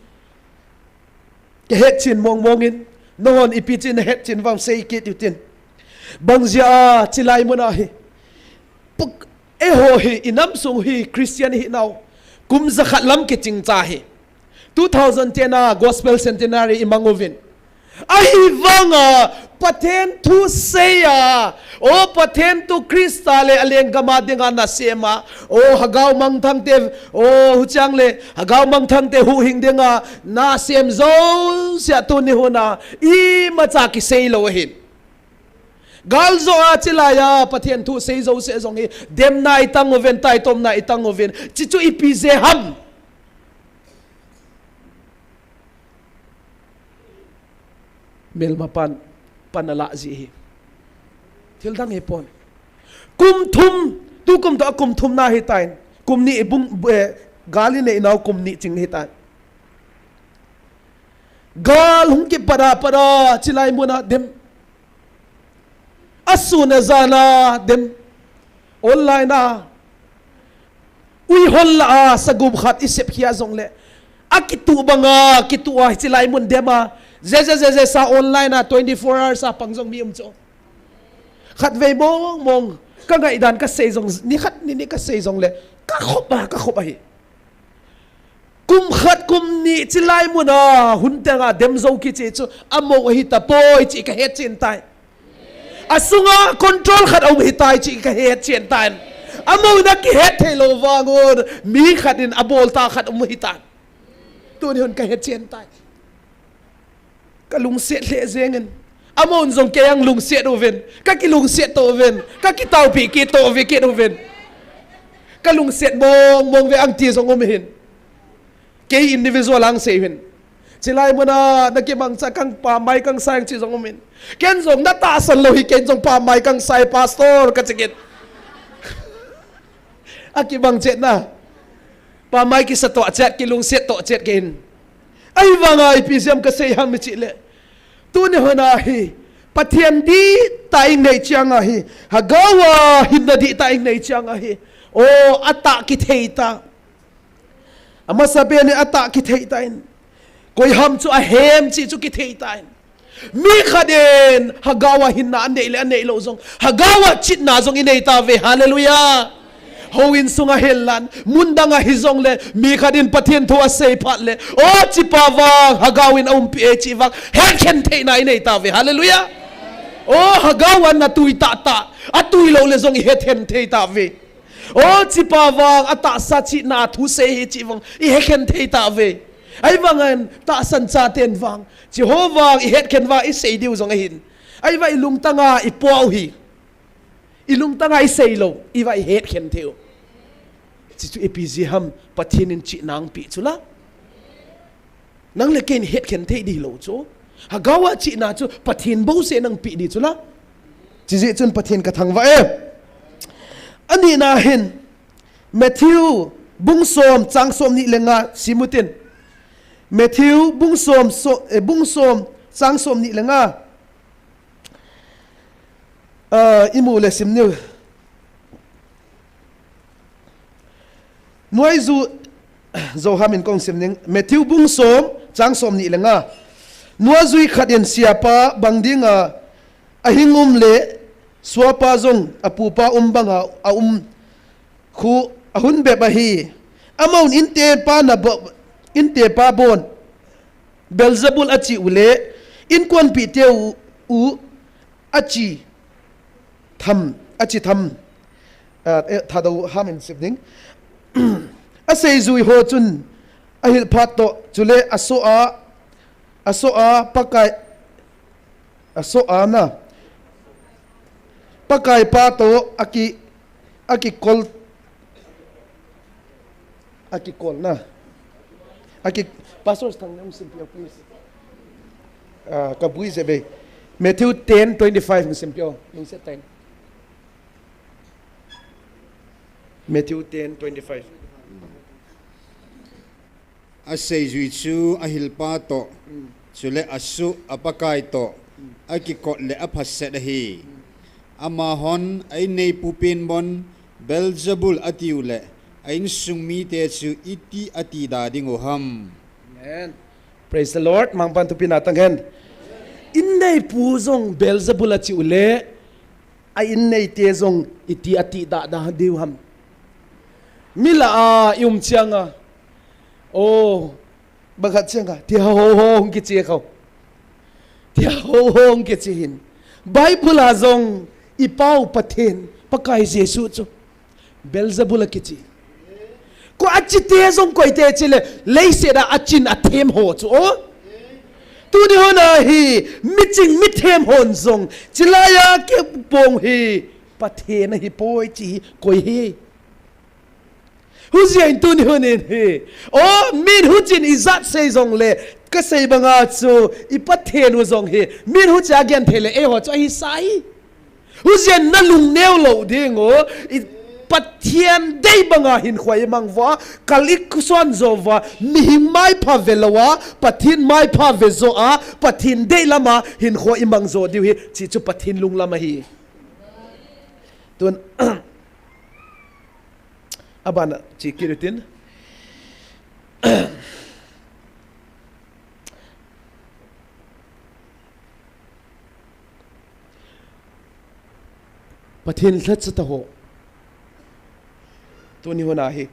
ka hetchen mong mong in, nanghon ipi chin na hetchen vang sei kit u tin. Bang jeh a chi lai mun a hi, puk, eiho hi, i nam sung hi Christian hi nau, kum jakhat lam kiching cha hi. Two thousand ten a Gospel Centenary i mang uvin. Ahivanga Pathen thu sei a, o Pathen thu Christa le alenggam a dinga nasem a, o Hagao Mangthang te, o huchang le Hagao Mangthang te huhhing dinga nasem jouse a tuni hun a imacha kisei lou ahin. Gal jo a chi lai a Pathen thu sei jouse jong hi demna i tang uvin, taitomna i tang uvin. Chi chu ipi jeh ham? Melmapan, pan alah jeh hi. Thil dang hi pon. Kum thum, tukum toh a kum thum na hitan. Kum ni bung, eh, gal i nei nau kum ni ching hitan. Gal hung kipat a pat a, chi lai mun a dem. Asun ajan a dem. Online a. Uihol lah a, sagum khat i sep khia jongle. Akitu banga, kitu a, hichi lai mun dem a. Je, je, je, je, sa online a, twenty-four hours a pang jong mi um chu. Khatvei mong mong, ka ngaidan ka sei jong, ni khat ni ni ka sei jongle. Ka khop a, ka khop ahi. Kum khat kum ni chi lai mun a, hun teng a dem jo kichi chu, amou ahi tapoi chi ka hetchen tai. Asunga control khat aum ahi tai chi ka hetchen tai. Amou na kihet thei lou vang un, mi khat in abol ta khat aum ahi tai. Tuni hun ka hetchen tai. Ka lungset lheh jeng in. Amon jong kei ang lungset uvin. Ka kilungset to uvin. Ka kitaopi kit to uvi kit uvin. Ka lungset mong mong ve ang ti jong um hin. Kei individual ang sei hin. Chi lai mun a na kimangcha kang pamai kang sai ang chi jong um hin. Ken jong na tahsan lou hi ken jong pamai kang sai pastor ka chi kit. Akimang chet na. Pamai kisa to chet, kilungset to chet kei hin. Ahivanga ipi jeh ham ka sei ham i chi le. Tuni hun a hi, Pathen dihtah inei chiang ahi. Hagao a hinna dihtah inei chiang ahi. O, atah kithei ta. Amasa pen in atah kithei tan. Koiham chu ahem chih chu kithei tan. Mi khat in Hagao a hinna anei le anei lou jong, Hagao a chihna jong inei tauve. Hallelujah. Houin sunga hihen lang, mun dang a hijongle, mi khat in Pathen thu asei phat le, o, hichepa vang Hagao in aumpi e chih vang hetkhen theina inei tauve. Hallelujah. O, Hagao a natui tahtah, atui lou le jong ihetkhen thei tauve. O, hichepa vang atahsa chihna thu sei ahi chih vang ihetkhen thei tauve. Ahivangin tahsan chaten vang, hiche ho vang ihetkhen uva isei diu jong ahin. Ahivang ilungtang a ipoh u hi. Ilungtang a isei lou, iva ihetkhen thei u. Hiche chu ipi jeh ham, Pathen in chihna ahung peh chu la. Nang le kei in hetkhen thei ding hilou chu. Hagao a chihna chu Pathen bouseh in ahung peh ding chu la. Hiche jeh chun Pathen kathangvah e. Anina hin, Matthew bung som chang somni le nga sim utin. Matthew bung som, so, eh, bung som chang somni le nga. Ah, imu le sim niu. Nuaiju, Johan in kong sim ning, Matthew bung som, chang somni le nga. Nuaijui khat in, Siapa, bang dinga ahing um le, suapa jong apupa um banga aum khu ahung bep ahi. Amahon intepa nabon, intepa bon Beelzebul achi u le, inkuanpi teu u achi tham, achi tham, ah, eh, Thadou Ham in sim ding. Aseijui ho chun ahil phat toh, chule asoh a, asoh a Pakai, asoh a na, Pakai pa toh aki, akikol, akikol na. Aki, Pastor Thang, nang simpeh o, please. Ah, kabui jeh ve. Matthew ten twenty-five nang simpeh o. Nang se ten. Matthew ten twenty-five. Aseijui chu ahilpa toh, chule asoh a Pakai toh, akikot le aphaset ahi. Amahon a inneipu pen bon Beelzebul atiu le, a insung mite chu iti ati da ding u ham. Amen. Praise the Lord. Mangpan thupina tang hen. Inneipu jong Beelzebul achi u le, a inneite jong iti ati da da diu ham. Mi lah a i um chiang a, o, bang khat chiang a, tia ho ho hung kichi kho. Tia ho ho hung kichi hin. Bible a jong i Pau Pathen, Pakai Jesu chu Beelzebul akichi. Koi achi te jong koi te chi le, leiset a achin athem ho chu o. Tuni hon a hi, miching mithem hon jong, chilai a kipong hi, Pathen ahi poi chi hi, koi hi. Hujeh in tuni hon in hi. O, min huchin ijat sei jong le, kasei banga chu, i Pathen u jong hi. Min huchi a gen thei le, eiho chu ahi sai. Hujeh in nalung neo lou ding u, i Pathen dei banga hinkho imang uva, kal ikuson jo uva, mihem maipha ve lou a, Pathen maipha ve jo a, Pathen dei lama hinkho imang jo diu hi, chi chu Pathen lunglam ahi. Tun, abana chi kit utin. Pathen lhacha ta ho. Tuni hon a hi.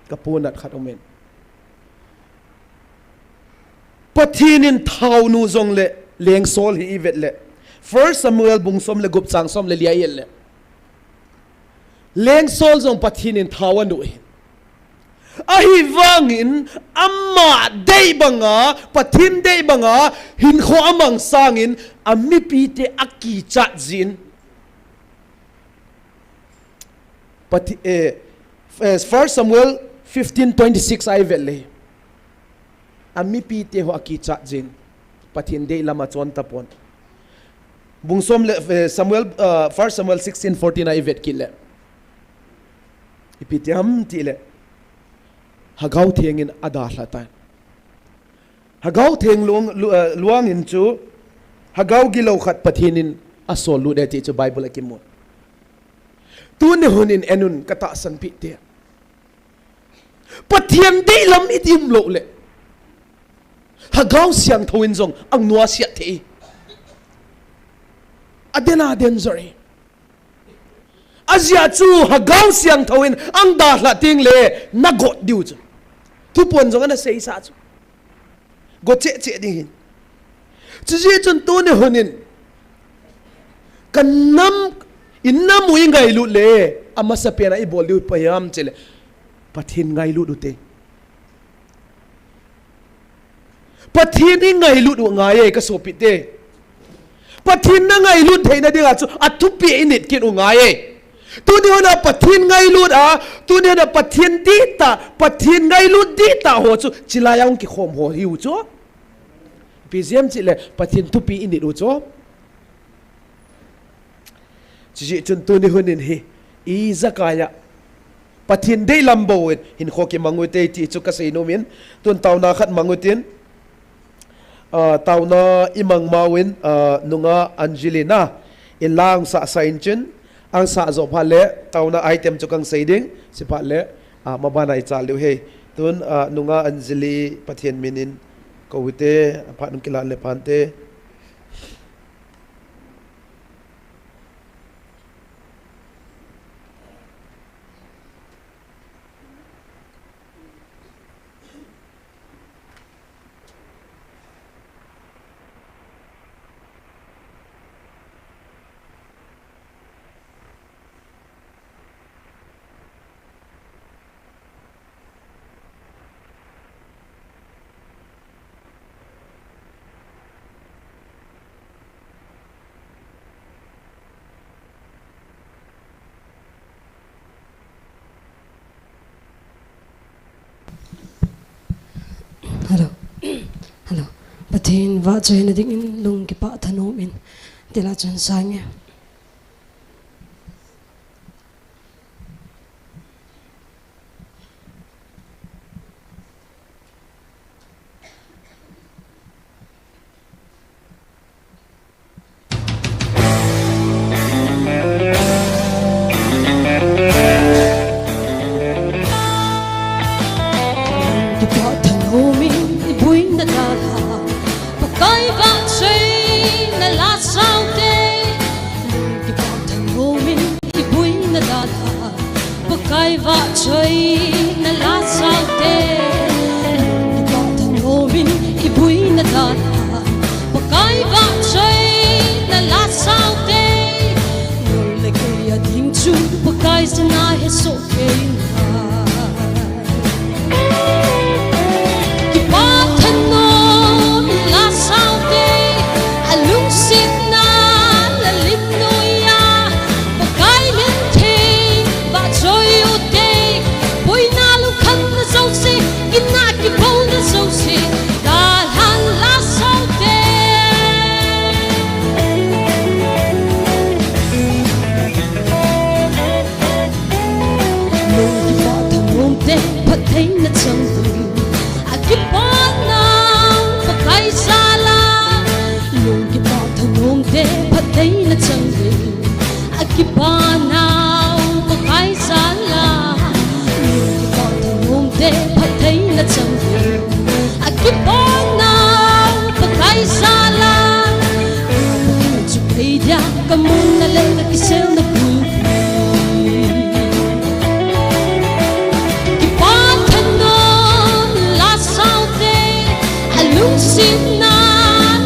Kapu nat khat umin. Pathen in thao nu jong le, Leng Saul hi ivet le. First Samuel bung som le gup chang som le li a ivet le. Leng Saul jong Pathen in thao anu ahi. Ahivangin ama dei banga, Pathen dei banga, hinkho amang sangin, amipite akichat jin. Pati-, eh, eh, First Samuel fifteen twenty-six a ivet le. Amipite ho akichat jin. Pathen dei lama chon tapon. Bung som le, eh, Samuel, ah, First Samuel sixteen fourteen a ivet kit le. Ipi ti ham ti le. Hagao Theng in adalha tan. Hagao Theng luang, lu-, eh, luang in chu Lhagao gilou khat Pathen in asol lut e ti chu Bible a kimu. Tuni hun in en un katahsan peh te. Pathen deilam iti umlou le, Lhagao Siangthou in jong ang nuasiat thei. Aden aden jong e. Ajeh chu Lhagao Siangthou in ang dalha teng le nagot diu chu. Thuphon jong ana seisa chu. Go cheh cheh ding hin. Chujeh chun tuni hun in, ka nam, i nam u i ngailut le, amasapen a i bol diu ipi ham chule, Pathen ngailut u te. Pathen i ngailut u ngai e, ka sopite. Pathen na ngailut theina dinga chu athupi i nit kit u ngai e. Tuni hun a Pathen ngailut a, tuni hun a Pathen dihtah, Pathen ngailut dihtah ho chu, chilai a hung kikhom ho hiu chu. Ipi jeh ham chule, Pathen thupi i nit u chu. Chujeh chun tuni hun in hi, ijakai a Pathen deilam bou in hinkho kimang u te ti chu kasei nom in, tun taona khat mang u tin, ah, taona i mang mau in, ah, nunga Angelina, i lang sah sah in chin, ang sah jo phat le, taona item chu kang sei ding, si phat le, ah, maban a i chal diu hi. Tun, ah, nunga Angeli Pathen min in kou u te, aphat nung kilah le phan te. Hello. Hello. Pathen vahchoina dingin lung kipah thanom in, tila chun sang e. Kipah thanom in i buina dalha, Pakai vahchoina la sao te. Kipah thanom in i buina dalha, Pakai vahchoina la sao te. Kipah thanom in i buina dalha, Pakai vahchoina la sao te. Nang le kei a ding chu Pakai sana he soh kei nai. Kipah thanom la sao te, alungsetna la lim noiya, Pakai min theng vahchoi u te. Boina lungkhamna jouse, ginna kibouna jouse, dalhan la sao te. Lung kipah thanom te, phattheina chang ding, akipah nau Pakai jal a. Lung kipah thanom te, phattheina chang ding, akipah nau Pakai jal a. Lung kipah thanom te, phattheina chang ding, akipah nau Pakai jal a. Chu kei dia ka mun na le ka kisel na pu. Kipah thanom la sao te, alungsetna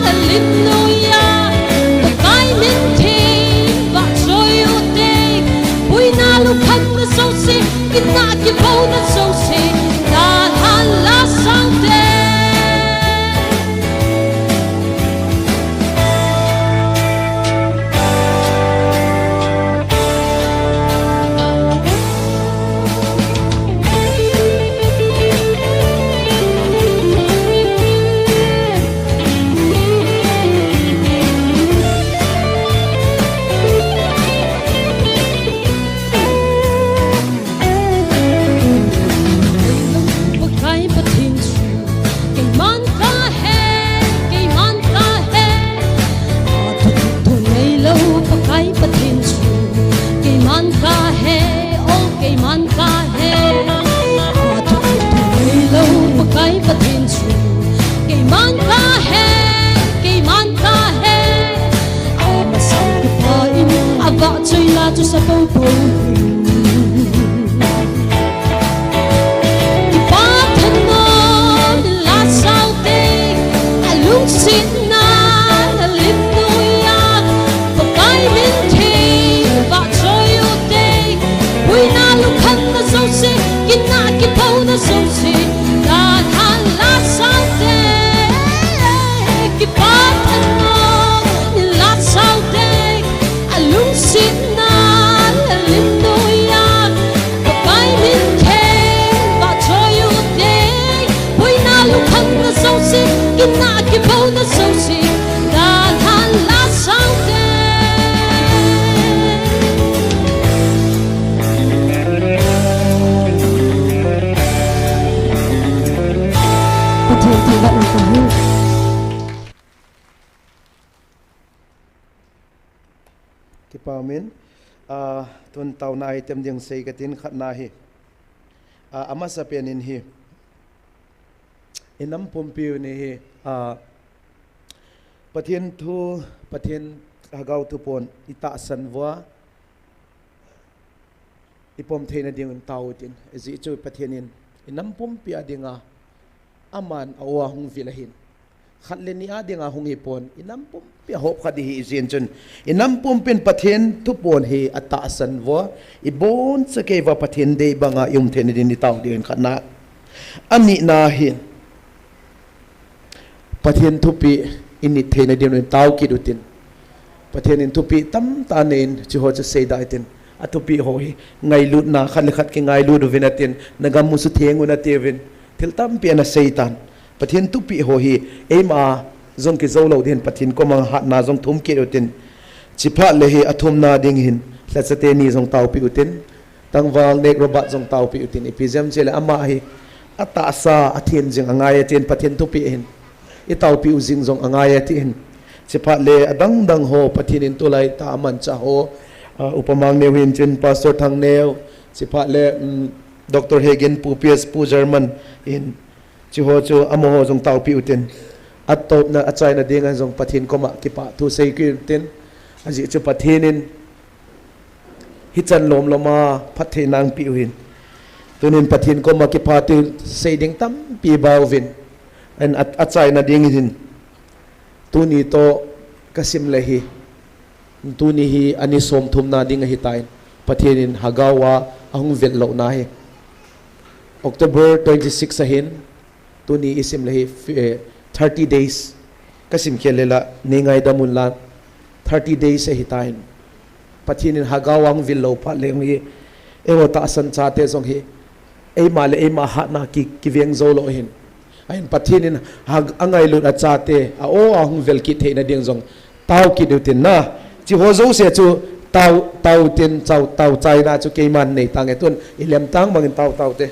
la lim noiya, Pakai min theng vahchoi u te. Boina lungkhamna jouse, ginna kibouna jouse, dalhan la sao te. Sa popo. Kipa thanom in la sao teng, alungsetna lim noiya, Pakai min theng vahchoi u teng, boina lunghanna jouse, kina kipouna jouse, dalhan la sao teng, kipa thanom in la sao teng, alungsetna lim noiya, Pakai min theng vahchoi u teng, boina lunghanna jouse, kina kipouna jouse, dalhan la sao teng. Pathen thangvahna kahi. Kipa umin, ah, tun taona item ding sei katin khatna hi. Ah, amasapen in hi, i nam pumpi u ni hi, ah, Pathen thu, Pathen Lhagao thu pon i tahsan uva, i pom theina dingin tao utin. Ajeh chu Pathen in i nam pumpi a dinga aman a-o a hung vil ahin. Khat le ni a dinga hung hipon, i nam pumpi a hop khat ihi jeh in chun, i nam pumpin Pathen thu pon hi atahsan uva, i boncha kei uva Pathen dei banga i um theina din i tao dingin khatna. Anina hi, Pathen thupeh i nit theina dingin tao kit utin. Pathen in thupeh tamtah anei in, chuho chu seidah utin. Athupeh ho hi ngailutna, khat le khat kingailut uvin atin, nagam u sutheng un atiuvin. Thil tampi ana seitan. Pathen thupeh ho hi eima jong kijou lou dingin Pathen koma hatna jong thum kit utin. Chuphat le hi athumna ding hin, lhacha teni jong taopeh utin. Tangval Nek Robert jong taopeh utin, ipi jeh ham itile ama hi atahsa athen jing angai atin, Pathen thupeh hin i taopeh u jing jong angai atin. Chuphat le adang dang ho, Pathen in tulai tah a amanchah ho, ah, Upa Mangneo hin chun Pastor Thangneo, chuphat le, um, Doctor Hegin, Pu P S, Pu German in, chuho chu amaho jong taopeh utin. Atopna, achaina dinga jong Pathen koma kipa thu sei kit utin. Ajeh chu Pathen in hichan lom lom a phattheina eipeh u hin. Tunin Pathen koma kipa thu sei ding tampi bauvin. An a, achaina ding hin. Tuni toh kasim le hi. Tuni hi ani somthumna ding ahitan. Pathen in Lhagao a ahung vel louna hi. October twenty-six ahin. Tuni isim le hi, eh, thirty days. Kasim khel le la, nei ngaidam un lang. Thirty days ahitan. Pathen in Lhagao a ahung vil lou phat le hi. Eiho tahsan chate jong hi. Eima le eima hatna ki, kiveng jou lou hin. Ahin Pathen in ha, angailut a chate, a-o a ahung vel kit theina ding jong tao kit utin na. Chuho jouse chu tao, tao tin, tao, tao chaina chu keiman nei tange tun, i lem tang bangin tao, tao te.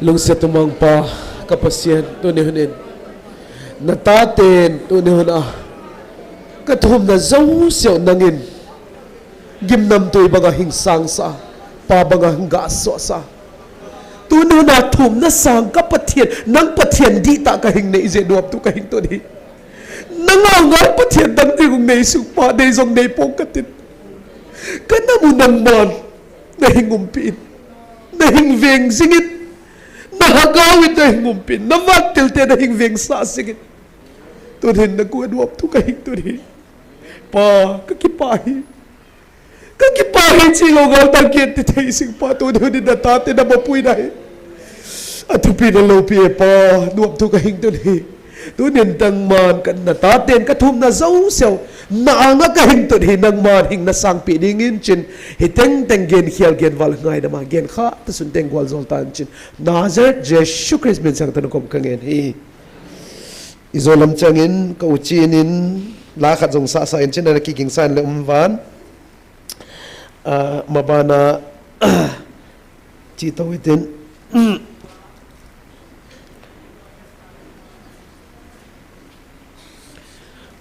Lungset umang Pa, ka Pasian, tuni hun in na taten tuni hun a ka thumna jouseu nangin gimnamtui banga hing sangsah, pa banga hing gasosah. Tuni hun a thumna sang ka Pathian, nang Pathian dihtah ka hing nei jeh nuam tu ka hing tuni. Nang a ngai Pathian dang ding hung nei sung pa nei jong nei pong ka tin. Ka nam u nangman na hing umpi in, na hing veng jing in, na hagau in na hing umpi in, na vantil te na hing veng sah jing in. Tuni hin na gu a nuam tu ka hing tuni. Pa, ka kipah hi. Ka kipah hi chi lou gal tang ken ti thei sing pa tuni hun in na taten na mapui na hi. A thupi na loupi e Pa, nuam tu ka hing tuni. Tuni hin nangman ka na taten ka thumna jouseu na anga ka hing tuni hi nangman hing na sangpi ding in chin hi teng teng gen khial gen val ngai na ma gen kha ta sun teng gual jol tan chin. Nazareth Jesu Christ min sang tuni kom ka ngen hi. I jolam chang in ka u chin in la khat jong sasa in chin ana kiging san le um van. Ah, mabana chi to itin.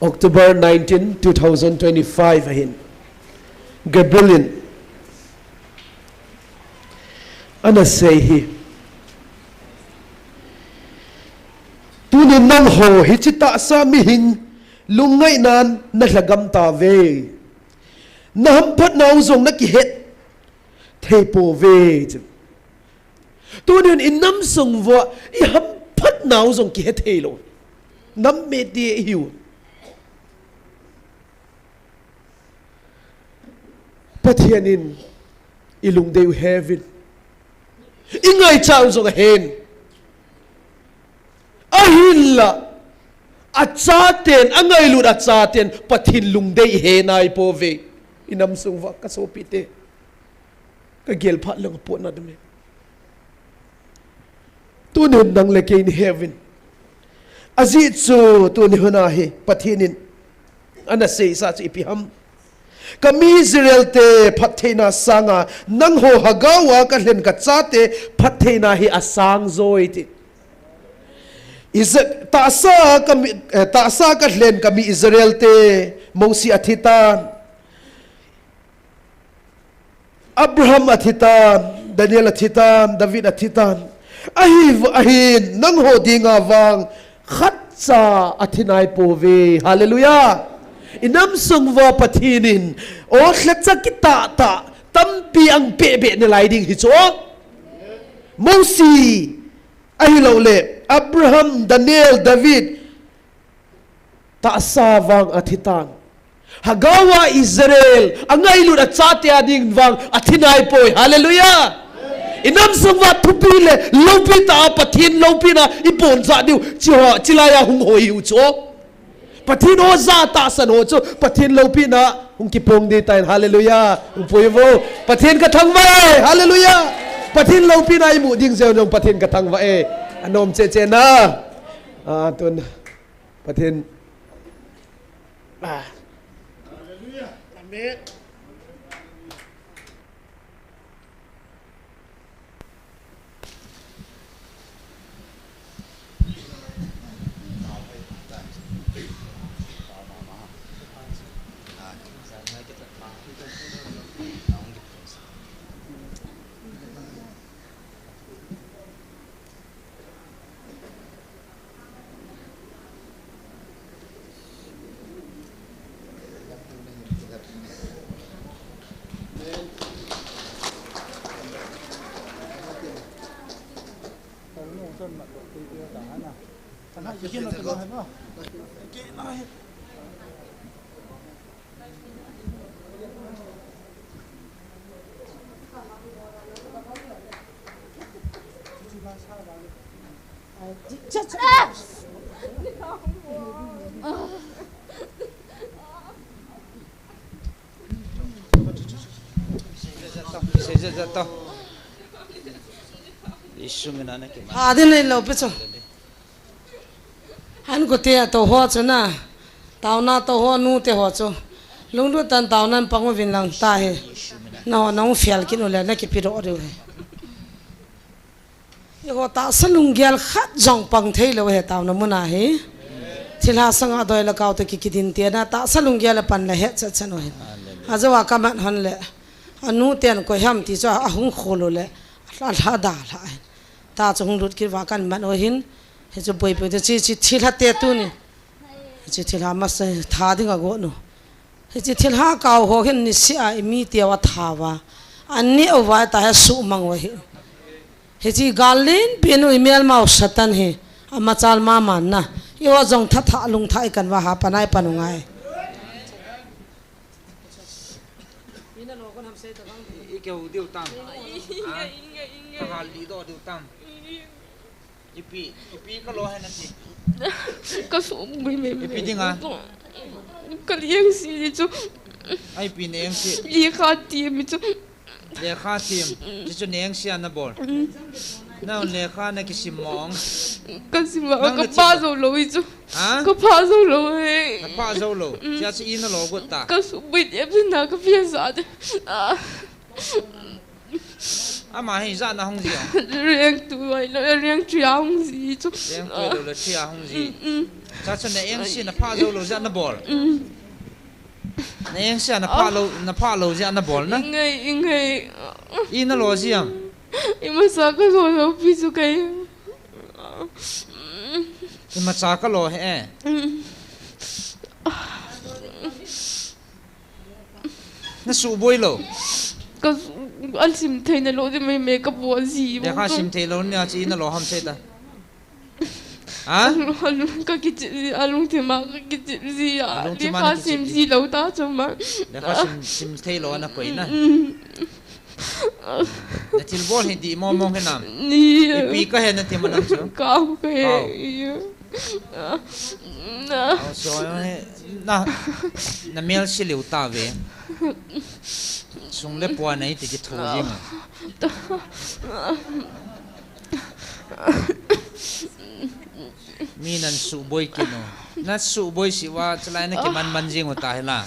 October nineteen, two thousand twenty-five ahin Gabriel in ana sei hi. Tuni nangho hichi tahsa mihing lungngaina in na lhagam tave. Na hamphatna u jong na kihet thei pove. Tuni in i nam sung uva i hamphatna u jong kihet thei lou. Nam me ti i hiu. Pathian in i lungdei u heuvin. I ngaicha u jong ahen. Ahinla, achaten, angailut achaten, Pathian lungdei i he nai pove. I nam sung uva ka sopite. Ka gel phat lang a potna dum e. Tuni hun nang le kei ni heuvin. Ajeh chu tuni hun a hi Pathian in ana seisa chu ipi ham. Ka mi Israel te phattheina sanga nangho hagau a ka lhen ka chate phattheina hi asang joi ti. Isa-, tahsa ka mi, eh, tahsa ka lhen ka mi Israel te Mosi athi tan. Abraham athi tan, Daniel athi tan, David athi tan. Ahi, ahin, nangho dinga vang, khatcha athi nai pove. Hallelujah. I nam sung uva Pathian in, o lhacha kitah tah, tampi ang peh beh nalai ding hi chu. Mosi, ahilou le, Abraham, Daniel, David, tahsa vang athi tan. Hagau a Israel, angailut achate a ding vang athi nai poi. Hallelujah. I nam sung uva thupi le, loupi tah a Pathian loupina i pon cha diu, chi ho, chilai a hung hoi u chu. Pathen ho ja tahsan ho chu Pathen loupina hung kipong ding tai. Hallelujah. Hung pui vo. Pathen ka thangvah e. Hallelujah. Pathen loupina imu ding jeh un Pathen ka thangvah e. Anom cheh cheh na. Ah, tun. Pathen. Ah. Hallelujah. Amen. Isung ina na ki. Ha, din nei lo pe chu. An ko te a to ho chu na. Taona to ho nu te ho chu. Lunglut tah in taona in pang uvin lang ta hi. Na ho nahung fel kit u le na kipe doh diu hi. Eiho tahsa lunggel khat jong pang thei lou hi taona mun a hi. Thilha sanga doi le kau te ki kidin te na tahsa lunggel a pan le het chet chet u hi. Ajou a ka mat hon le. Anu ten koi ham ti chu ahung khol u le. Lha lha da lha hi. Ta chu hung lut kit uva kan mat u hin. Hichu boipi u te chi chi thilha te tuni. Hichi thilha masa tha ding a gon u. Hichi thilha kau ho hin nisih a i mi teu a tha uva. An neh uva ta hi suhmang uva hi. Hichi gal lenpi nu i melmau Satan hi. Amachal mama na. Eiho jong tha tha lung tha i kan uva ha panai panu ngai. I keu diu tam. Inge, inge, inge. Ka hal di do diu tam. Ipi, ipi ka lo hen ati. Ka suhboi mei mei. Ipi dinga? Ka lengse chu. Ai, ipi nengse? Lekha thiem chu. Lekha thiem. Chuchu nengse a na bol. Mm. Na lekha na kisim mong. Ka sim a, ka pha jou lou chu. Ha? Ka pha jou lou e. Na pha jou lou. Mm. Chia chu i na lo got ta. Ka suhboi thiem chu na ka pia sa de. Ah. Ama hi ijat na hung ji a? Reng tu ai lo, reng three a hung ji chu. Reng three lou le three a hung ji. Mm, mm. Cha chu na engse na pha jou lou jeh a na bol. Mm. Na engse na pha lou, na pha lou jeh a na bol na. Ingai, ingai. I na lo ji am? Imasa ka lo lou pi chu kai. Imacha ka lo he. Mm. Na suhboi lou. Ka su-, an sim thei na lou di mei mei ka bol ji. Lekha sim thei lou nia chu i na lo ham sei ta. Ha? Alung, alung ka kichep ji, alungthim a ka kichep ji a. Alungthim a na kichep ji. Lekha sim ji lou ta chu ma. Lekha sim, sim thei lou na koi na. Mm. Na thilbol hi di mong mong hi nam. Ni. Ipi ka he na ti ma nam chu. Kau ka he. Kau. Iyo. Na. Au, so, eh, na, na mel si liu ta ve. Sung le pua nei ti ki thu jing. Mi nan suhboi kit u. Na suhboi si uva, chulai na kiman man jing u ta hi la.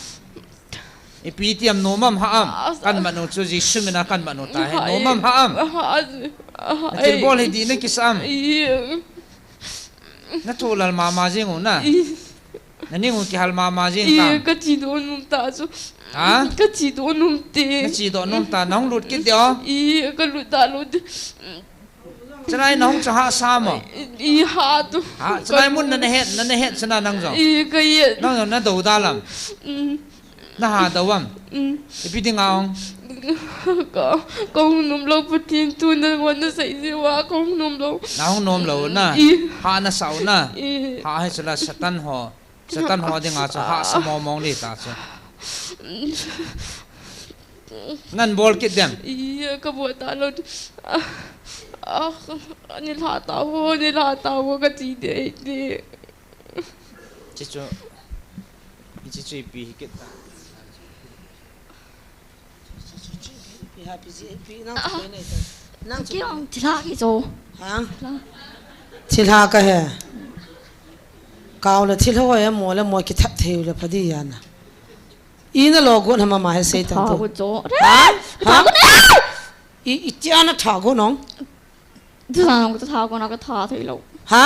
Ipi ti am, nom am, hah am? Kan man u chu Jesu min a kan man u ta hi. Nom am, hah am? Na thilbol hi di na kisa am? Na thu lal mama jing u na. Na ning u kihal mama jing ta. Ka chi doh nom ta chu. Ha? Ka chi doh nom te. Na chi doh nom ta, na hung lut kit de o. I, ka lut ta lut. Chulai na hung chu hahsa mo? I, hah tu. Ha, chulai mun na na het, na na het chuna nang jong. I, ka het. Nang jong na dou da lam. Mm. Na ha dou am? Mm. Ipi dinga ong? Ka, ka hung nom lou Pathen thu na ngon na sei ji uva, ka hung nom lou. Na hung nom lou na? I. Hah na sa u na? I. Hah hi chula Satan ho. Satan ho dinga chu hahsa mong mong di ta chu. Nan bol kit dem? Iya, ka bol ta lou. Ah, ah, ni lha ta ho, ni lha ta ho ka ti de de. Chi chu Hiche chu ipi hi kit ta. Ipi ha, ipi ji, ipi nang chu koi nei ta. Nang chu koi nei ta. Thilha kicho. Ha? Thilha. Thilha kahe. Kau le thilha ho e, mo le mo kithat thei u le pha di ya na. Ina lo gon ham ama he sei ta. Tha tu. Gon cho. Ha? Tha gon. I, itia na tha gon nong. Tujan ka tha gon a ka tha thei lou. Ha?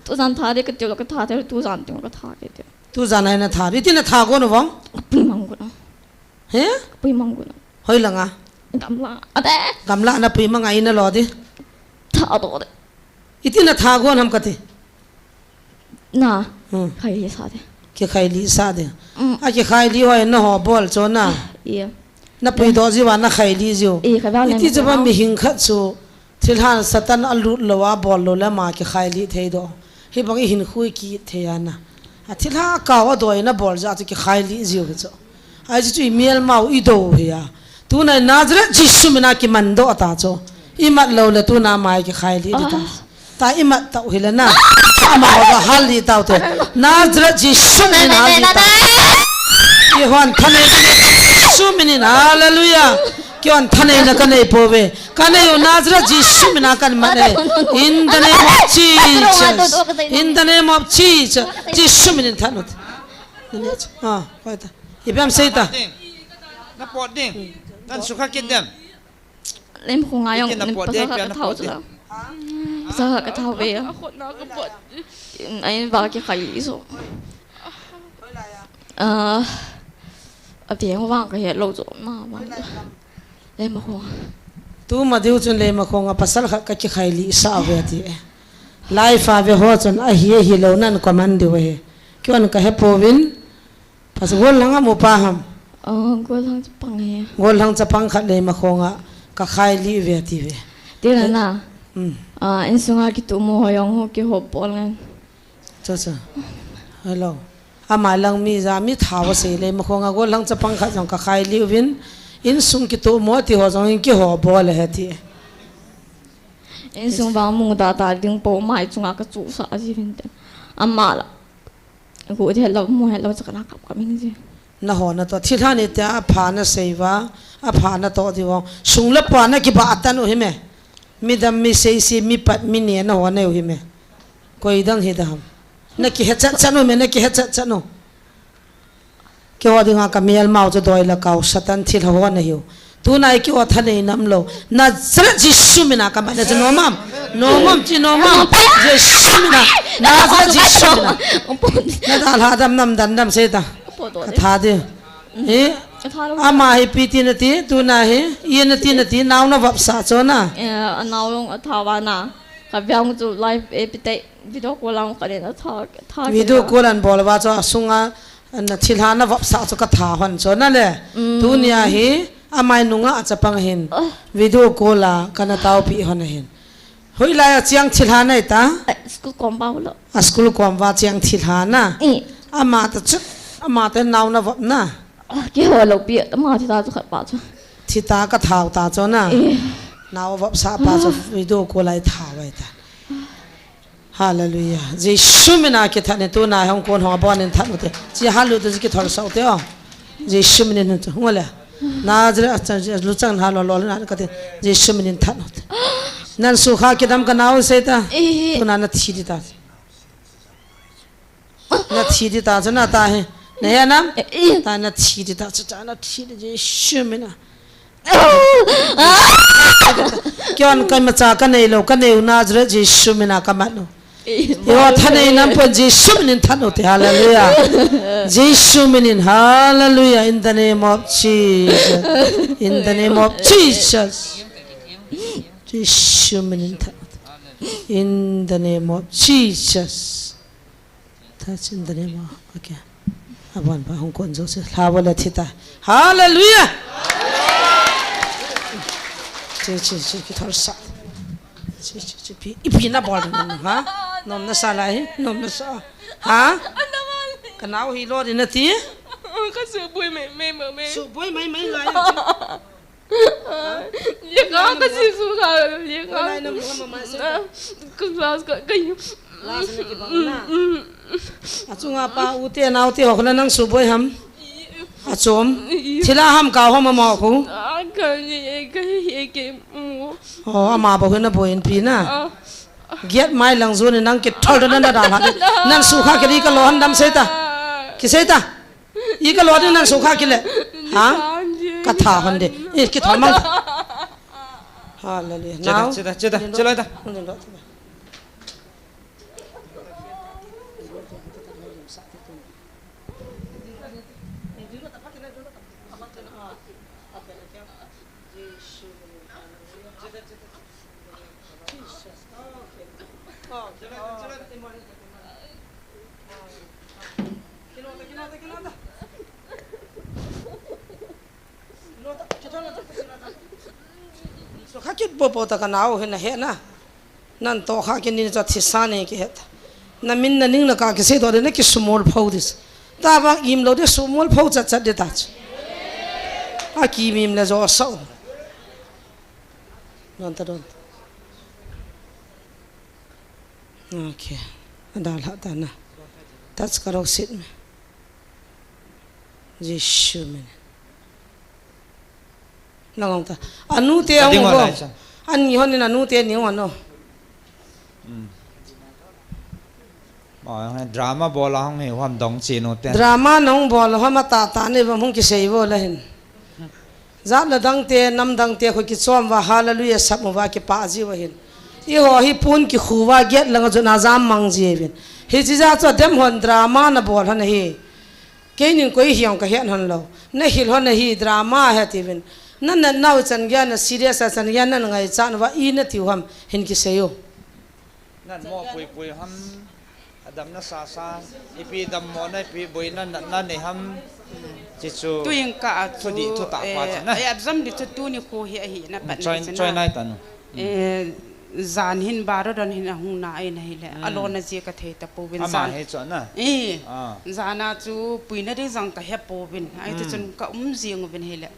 Tujan tha de ka tiu lou ka tha thei lou, tujan tiu ka tha ke tiu. Tujan hai na tha. Iti na tha gon vang? Pui mang gon. He? Pui mang gon. Hoi langa? Gamla. Ade. Gamla na pui mang ai na lo di. Tha do de. Iti na tha gon ham kati. Na. Hmm. Khai li sa de. Kikhai li sa de. Mm. A kikhai li hoi na ho bol cho na. Iya. Na pui do jiu a na khai li jiu. Iti chu ba mi hing khat chu thilha Satan a lut lou a bol lou le ama kikhai li thei do. Hibang i hin khui kit thei a na. A thilha kau a doi na bol ja chu kikhai li jiu hi chu. Ai chu i mial mau i do hi a. Tuna Nazareth Jesu mina kiman do ta chu. I mat lou le tuna mai kikhai li di ta. Ah. Ta i mat tau hi le na. Ama ho da hal li tau te. Nazareth Jesu mina hal li tau. I hon thane Jesu minin hallelujah. Ki hon thane na ka nei po ve. Ka nei u Nazareth Jesu mina ka mat nei. In the name of Jesus. In the name of Jesus. Jesu minin than ut. Ah, koi ta. Ipi ham sei ta. Na pot ding. Tan sukha kit dem. Lem khong a jong nin pasal khat ka thau chu la. Pasal khat ka thau ve a. Ai va kikhai li so. Ah, a veng vang ka het lou chu ma ma. Lem khong. Tuma diu chun lem khong a pasal khat ka kikhai li sa ve ti. Life a ve ho chun ahi ahi lou nan comment diu ahi. Kion ka he pouvin. Pasal gollhang a mu pa ham. Oh, gollhang chapang he. Gollhang chapang khat lei ma khong a ka khai li ve ti ve. Ti na na. Hmm. Ah, insunga kitumo ho jong ho kihop bol ngan. Cha cha. Hello. Ama lang mi ja mi tha va sei lei ma khong a gollhang chapang khat jong ka khai li uvin. Insung kitumo ti ho jong in kihop bol he ti. Insung vang mu da da ding po mai chunga ka chu sa ji vin te. Ama la. Gu het lou, mu het lou, chakha na kap kap ing ji. Na ho na to, thilha ni te a pha na sei va, a pha na to di vong. Sung le pa na kiba atan u hi me. Mi dam, mi sei si, mi pat, mi ne na ho na u hi me. Koi dang hi dam. Na kihe chat chat u me, na kihe chat chat u. Keiho dinga ka mial mau chu doi le kau Satan thilha ho na hiu. Tuna i keiho thanei nam lou. Nazareth Jesu mina ka mat na chu nom am. Nom am chi nom am. Jesu mina. Nazareth Jesu mina. Na dalha dam nam dan dam sei ta. Ka tha di. Hi. Ama hi ipi ti na ti, tuna hi. I na ti na ti, nao na vop sa cho na. Eh, a nao long a tha va na. Ka veng chu live e pi te. Video call ang ka ne na tha, tha video call an bol va chu a sunga na thilha na vop sa chu ka tha hon cho na le. Mm. Tunia hi amai nunga a chapang hin. Ah. Video call a ka na taupi hon hin. Hoilai a chiang thilha na i ta? Ah, school kom va lo. A school kom va chiang thilha na. I. Ama ta chu, ama ta nao na vop na. Ah, keiho lou pi, ama thi ta chu khat pa chu. Thi ta ka thau ta cho na. I. Nao vop sa pa chu video call a i thau ai ta. Hallelujah. Jesu mina kithat ni tuna hong kon hong abon in that u te. Chi halu te kithol sau te o. Jesu mina nun te. Hung le. Nazareth a chan lu chang ha lo lo na ka te. Jesu mina that u te. Nan sukha kidam ka nao sei ta. Eh. Tuna na thi di ta. Na thi di ta chu na ta he. Na he nam? Eh. Ta na thi di ta chu ta na thi di Jesu mina. Kion ka macha ka nei lou, ka nei u Nazareth Jesu mina ka mat u. Yo thanei nam pon Jesu minin that u te, hallelujah. Jesu minin, hallelujah, in the name of Jesus. In the name of Jesus. Jesu minin that u te. In the name of Jesus. Touch in the name of, okay. Abon ba hong kon jo se. Hallelujah. Hallelujah. Chi, chi, chi, kithol sa. Chi, chi, chi, pi, ipi na bol na, ha? Nom na sa lai, nom na sa. Ha? Ka nao hi lo di na ti? Ka su bui mai, mai, mai, mai. Su bui mai, mai lai. Ye ka, ka si su ka, ye ka. Wala na mo ma ma se. Ka class ka, ka. Class na ki bang na. Achunga pa u te nau te ho khun nang suboi ham? Achom. Thila ham ka hom ama khu. A ka ni e ka hi e ke mu. Oh, ama bou hin aboi in pi na. A. Giat mai lang zu ni nang kithol na na da la. Nang sukha ke ri ka lo han dam sei ta. Ki sei ta. I ka lo ni nang sukha ki le. Ha? Ka tha hon de. I kithol mang ta. Hallelujah. Che ta, now. Che ta, che ta, che ta. Sukha kit popo ta ka nau hin na he na. Nan to kha kin ni cha thisa ne ki het. Na min na ning na ka ki se to de na ki sumol phau dis. Ta ba im lo de sumol phau chat chat de ta. A ki mim le jo sau. Don ta don. Okay. Ada la ta na. Touch ka rok sit me. Jesu min. Nang ta. Anu te ang ko. Ani hon ni anu te ni ano. Hmm. Ma, drama bola hong he hom dong chi no te. Drama nong bola hom ta ta ne ba hong ki sei bola hin. Jat la dang te, nam dang te, khoi ki chom va, hallelujah, sap mo va, ki pa ji va hin. I ho hi pun ki khu va, get lang a jun a jam mang ji vin. Hi chi ja chu dem hon drama na bol hon hi. Kei ning koi hiam ka hian hon lo. Na hil hon hi drama he ti vin. Na na nau chan gya na serious a chan gya na ngai chan va i na ti ham hin ki sei u. Nan mo pui pui ham, adamna sa sa, ipi dammo na ipi boina na, na nei ham, chi chu. Tuin ka a chu, thu di, thu ta pa eh, chu na. Eh, abzam di chu tuni khu hi ahi na pat choi, na chu choi na. Nai ta nu. Eh, zan hin baro don hin ahung na ai na hi le. Hmm. Alo na ji ka thei ta po vin. Ama zan he chu na. Eh, ah. Zan a chu puina di jang ka he po vin. Ai ti chun ka um jing vin hi le.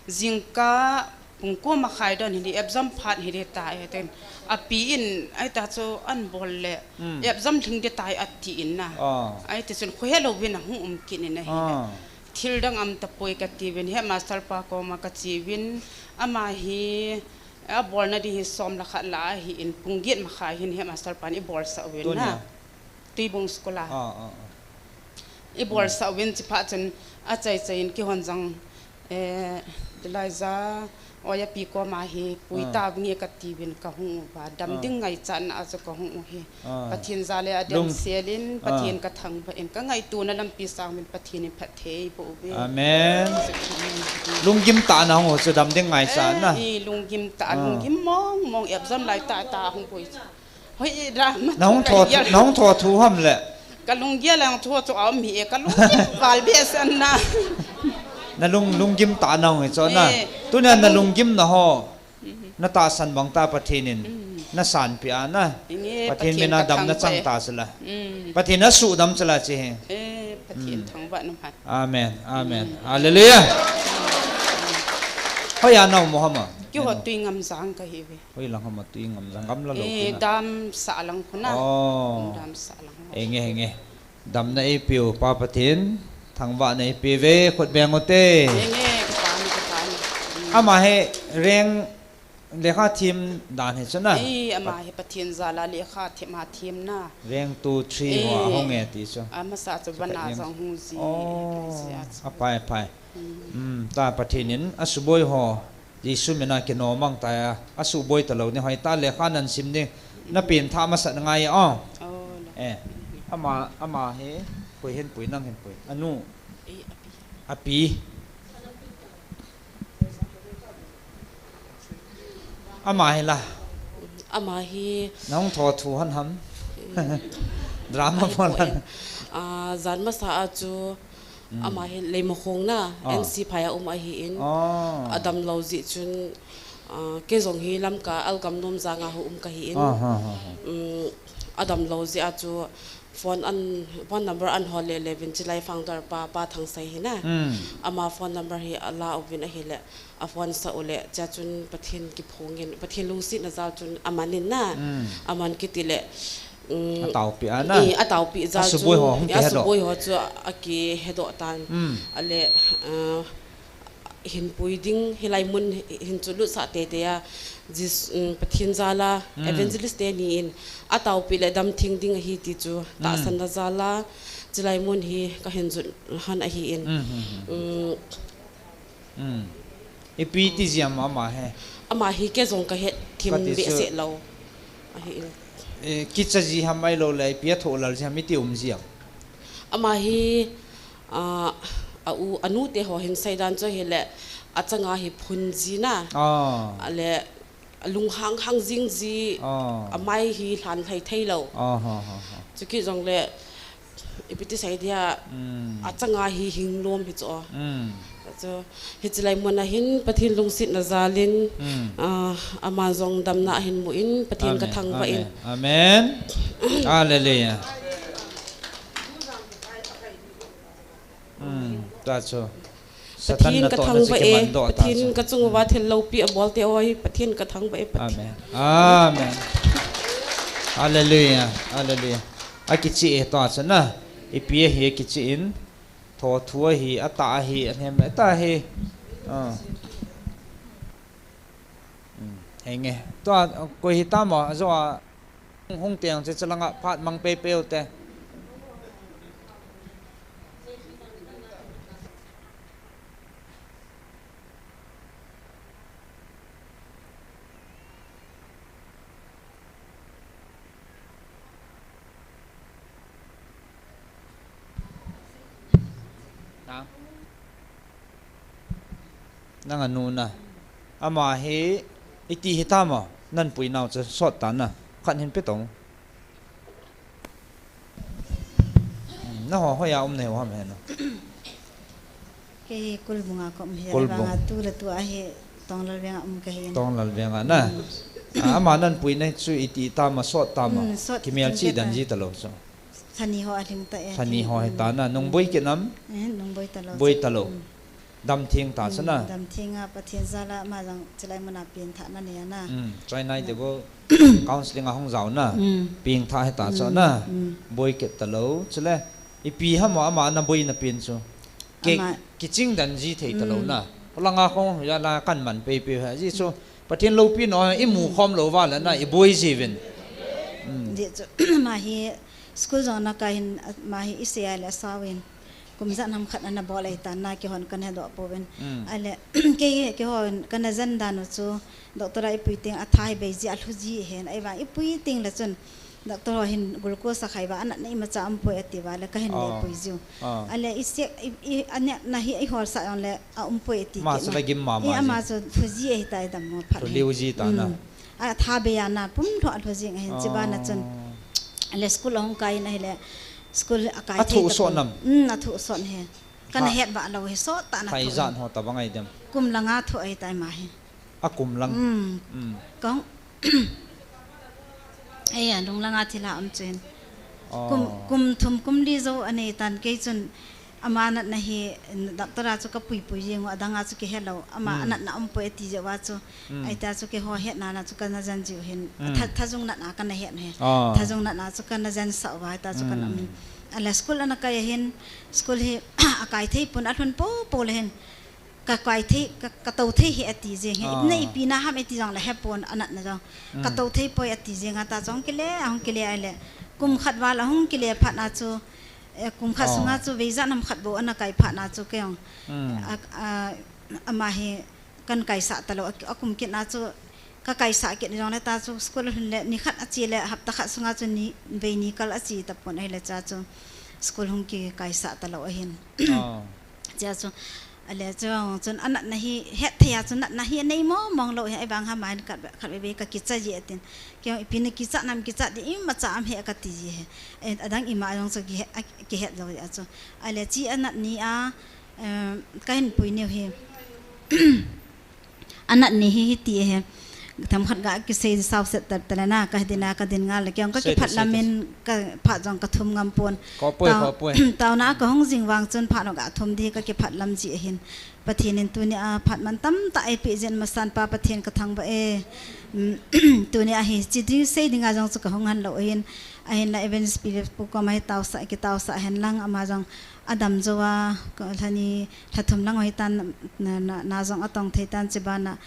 Jingkah pung ko makhai don hi di, exam phat hi di ta e ten. Api in, ai ta chu an bol le, hmm, exam lhing di tai ati in na. Ah. Ai ti chun khu he lo vin a hung um kin in ahi le. Ah. Thil dang am ta poi ka ti vin, headmaster pa koma ka chi vin, ama hi, a bol na di hi som la khat la hi in, pung get makhai hin headmaster pan i bol sa vin na. Tunia. Tuibung school a. Ah, ah, ah. I bol sa uvin chi phat chun a chai chai in kihon jang, eh, Elijah, oya pi koma hi pui ta nge ka ti vin ka hung uva. Dam ding ngai chan a chu ka hung u hi. Ah. Pathen ja le a dem sel in, Pathen ka thangvah in, ka ngaito na lampi sang vin Pathen in phatthei boh uve. Amen. Lunggim tah na hung u chu dam ding ngai chan na. Eh, i lunggim tah, lunggim mong mong exam lai ta ta hung pui. Hoi, i drama. Na hung tho, na hung tho thu ham le. Ka lunggel lang tho chu a um hi e, ka lunggim val be san na. Na lung, lunggim ta na hung hi chu na. Eh. Tunia na lunggim na ho. Mhm. Na tahsan bang ta Pathen in. Mm. Na sanpi a na. Inge, Pathen min a dam na chang ta sila. Mm. Pathen a su dam sila chi hi. Eh, Pathen thangvah na phat. Amen. Amen. Mm. Hallelujah. Hoi a na um u ham a. Ki ho Tuingam jang ka hi ve. Hoi lang ham a Tuingam jang gamla lo. Eh, khu na. Dam sa lang khu na. Oh. Dam sa lang. Eh, nge, nge. Dam na i piu, Pa Pathen, thangvah na i piu ve, khut beng u te. Nge, nge, ka pa ni, ka pa ni. Mm. Ama hi reng lekha thim dan hi chu na. Eh, ama hi Pathen ja la lekha thim a thim na. Reng two, three ho a hung e ti chu. Ama sa chu vana jong hung ji. Oh, a pai, pai. Mm. Mm, ta Pathen in a suboi ho. Jesu min a kinom mang ta a, a suboi ta lo ni hoi ta lekha nan sim ni, na pen tha masa na ngai a. Oh, no. Eh, ama, ama hi, pui hin pui nang hin pui. Anu. Eh, api. Api. Ama hi la. Ama hi. Nang tho thu han ham. Eh. Drama pon han. Ah, jan masa a chu, mm, ama hi Leimakhong na, ah, N C phai a um ahi in. Ah. A dam lo jeh chun, ah, kei jong hi Lamka Algamnom jang a hung um ka hi in. Ah, ha, ha, ha. Um, a dam lo jeh a chu phone an, phone number an hol le le vin chilai founder pa, Pa Thangsei hi na. Mm. Ama phone number hi a la uvin ahi le. A phone sa u le, chea chun Pathen kiphong in, Pathen lungsetna jal chun a man in na. Mm. A man kiti le, A taopi ana. Eh, a taopi jal chu. A suboi ho hung kihedoh. A suboi ho chu a kihedoh tan. Mm. Ale, ah, hin pui ding, hilai mun hin chu lutsah teitei a, Jes-, um, Pathen jal a, mm, evangelist teni in, a taopi le damtheng ding ahi ti chu, mm, tahsan na jal a, chilai mun hi ka hin jot han ahi in. Mm, mm, mm. Um, Mm. Ipi ti jia ama hi. Ama hi kei jong ka het thim behseh lou. Ahi in. Eh, kicha ji ham ahilou le, ipi a thoh lal ji ham iti um jia. Ama hi, ah, a u, a nu te ho hin seidan chu hile, a changa hi phun ji na. Ah. Ale, a lunghang hang jing ji, ah, a mai hi lhan lhai thei lou. Ah, ha, ha, ha. Chuti jong le, ipi ti sei dia, mm, a changa hi hing lom hi chu. Mm. Chu, hiche lai mun a hin Pathen lungsetna jal in, mm, ah, ama jong damna ahin mu in, Pathen ka thangvah in. Amen. Amen. Hallelujah. Mm, ta chu. Satan Pathen ka thangvah e, Pathen ka chung uva thil loupi abol te oi, Pathen ka thangvah e, Pathen. Amen. Amen. Hallelujah. Hallelujah. Akichi e ta chu na. Ipi ahi akichi in. Tho thu ahi, atah ahi, anem le ta ahi. Ah. Hmm, henge. Tua, koi hi tamo, ajo a, hung teng che chalanga phat mang pei pei u te. Na? Nang anu na. Ama hi iti hi tamo, nan pui nau chu sot ta na. Khat hin pe tong. Hmm, na ho hoiya um nei u ham he na. Kei hi Kulbung a ka um hi, Kulbung. Vang a tu le tu a hi Tonglal veng a um ka hi. Tonglal veng a na. Hmm. Ah, ama nan pui na chu iti tamo, sot tamo. Hmm, sot. Kimel chi dan ji ta lou chu. Thani ho a lhing ta e. Thani ho hi ta na. Nung boi kit nam? Eh, nung boi ta lou. Boi ta lou. Hmm. Damtheng ta chu na. Hmm, damtheng a Pathen jal a ama jong chilai mun a pengthah na nei a na. Hmm, China de bo counseling a hung jao na. Hmm. Pengthah hi ta chu na. Hmm. Boi kit ta lou. Chule, ipi ham ama na boi na pen chu. Ke, ama kiching dan ji thei ta lou na. Hmm. Langa khong ja la kan man pei pei ha ji chu. Pathen loupi no i mu khom lou va la na i boi ji vin. Hmm. Di chu, ama hi school jong na kai hin, ama hi i se a le a sao in. Kum ijat ham khat ana bol ahi tan na, keihon kana hedoh pouvin. Mm. Ale, kei, keihon kana jen dan u chu, doctor a i pui teng a tha hi bei ji a lhu ji hen, ahivang i pui teng le chun, doctor ho hin glucose a khai uva, anatna imacha um poi ati uva le, ka hin le pui jiu. Ah. Ale, i sek, i, i, anatna hi i holsah jong le, a um poi ati kit na. Ama chu lhung ji ahi tai dam mo phat. Lhu ji ta na. Mm. A tha bei a na, pum lho a lhu jing ahin, chi bana chun. Oh. Ale school a hung kai in ahile, school a kai thei ta pon. A thu sot nam? Mm, a thu sot he. Kana het ba lou he, sot ta na thu. Thai jan ho ta bang ai dem? Kum langa thu ahi tai ama hi. A kum lang? Mm. Mm. Kong. Ei, a lung langa thil a um chu hin. Oh. Kum, kum thum kum li jou anei tan kei chun. Ama natna hi, doctor a chu ka pui pui jeng u, adang a chu kihe lou. Ama, mm, anatna um poi ati jeh uva chu. Mm. Ahita chu keiho hetna na chu kana jen jiu hin. Mm. Tha, thajung natna kana het he. Ah. Thajung natna chu kana jen sah uva, ahita chu kana, mm, um. Ale school ana kai ahin, school hi akai thei pon, alhun popo le hin. Ka kai thei, ka, ka tou thei hi ati jeng he. Ah. Ipna ipi na ham ati jong le he pon anatna jong. Mm. Ka tou thei poi ati jeng a ta jong kile, ahung kile ale. Kum khat val ahung kile phat na chu, eh, kum khat sunga chu vei ijat ham khat bou ana kai phat na chu kei jong. Mm. A, a, ama hi kan kaisah ta lou, a, a kum kit na chu ka kaisah kit jong le ta chu school a lhun le ni khat a che le hapta khat sunga chu ni, vei ni kal a che ta pon ahile cha chu school hung kikaisah ta lou ahin. Ah. Cha chu Ale chuong chun anatna hi, het thei a chun natna hi anei mong mong lou hi, ahivang ham a hin khat ve, khat ve ve ka kicha ji atin. Kei ipi na kicha nam kicha di imacha am he kati ji he. Eh, adang ima jong chu kihe, a, kihet lou a chu. Ale chi anat ni a, eh, ka hin pui niu hi. Anat ni hi hiti he. Themkhat ga kisei sao set tel tel na, ka din a ka din ngal le, kei jong ka kiphat lam in ka phat jong ka thum ngam pon. Taona ka hung jing vang chun phat jong ka thum di ka kiphat lam ji ahin. Pathen in tuni a phat man tamtah eipeh jeh in masan pa Pathen ka thangvah e. Tuni a hi chi ding sei ding a jong chu ka hung han lou ahin. Ahinla Evangelist P F Pu koma hi taosah, kitaosah hen lang ama jong adam jou a, ko lhani lhathum lang ho hitan na, na, na jong atong thei tan chibana,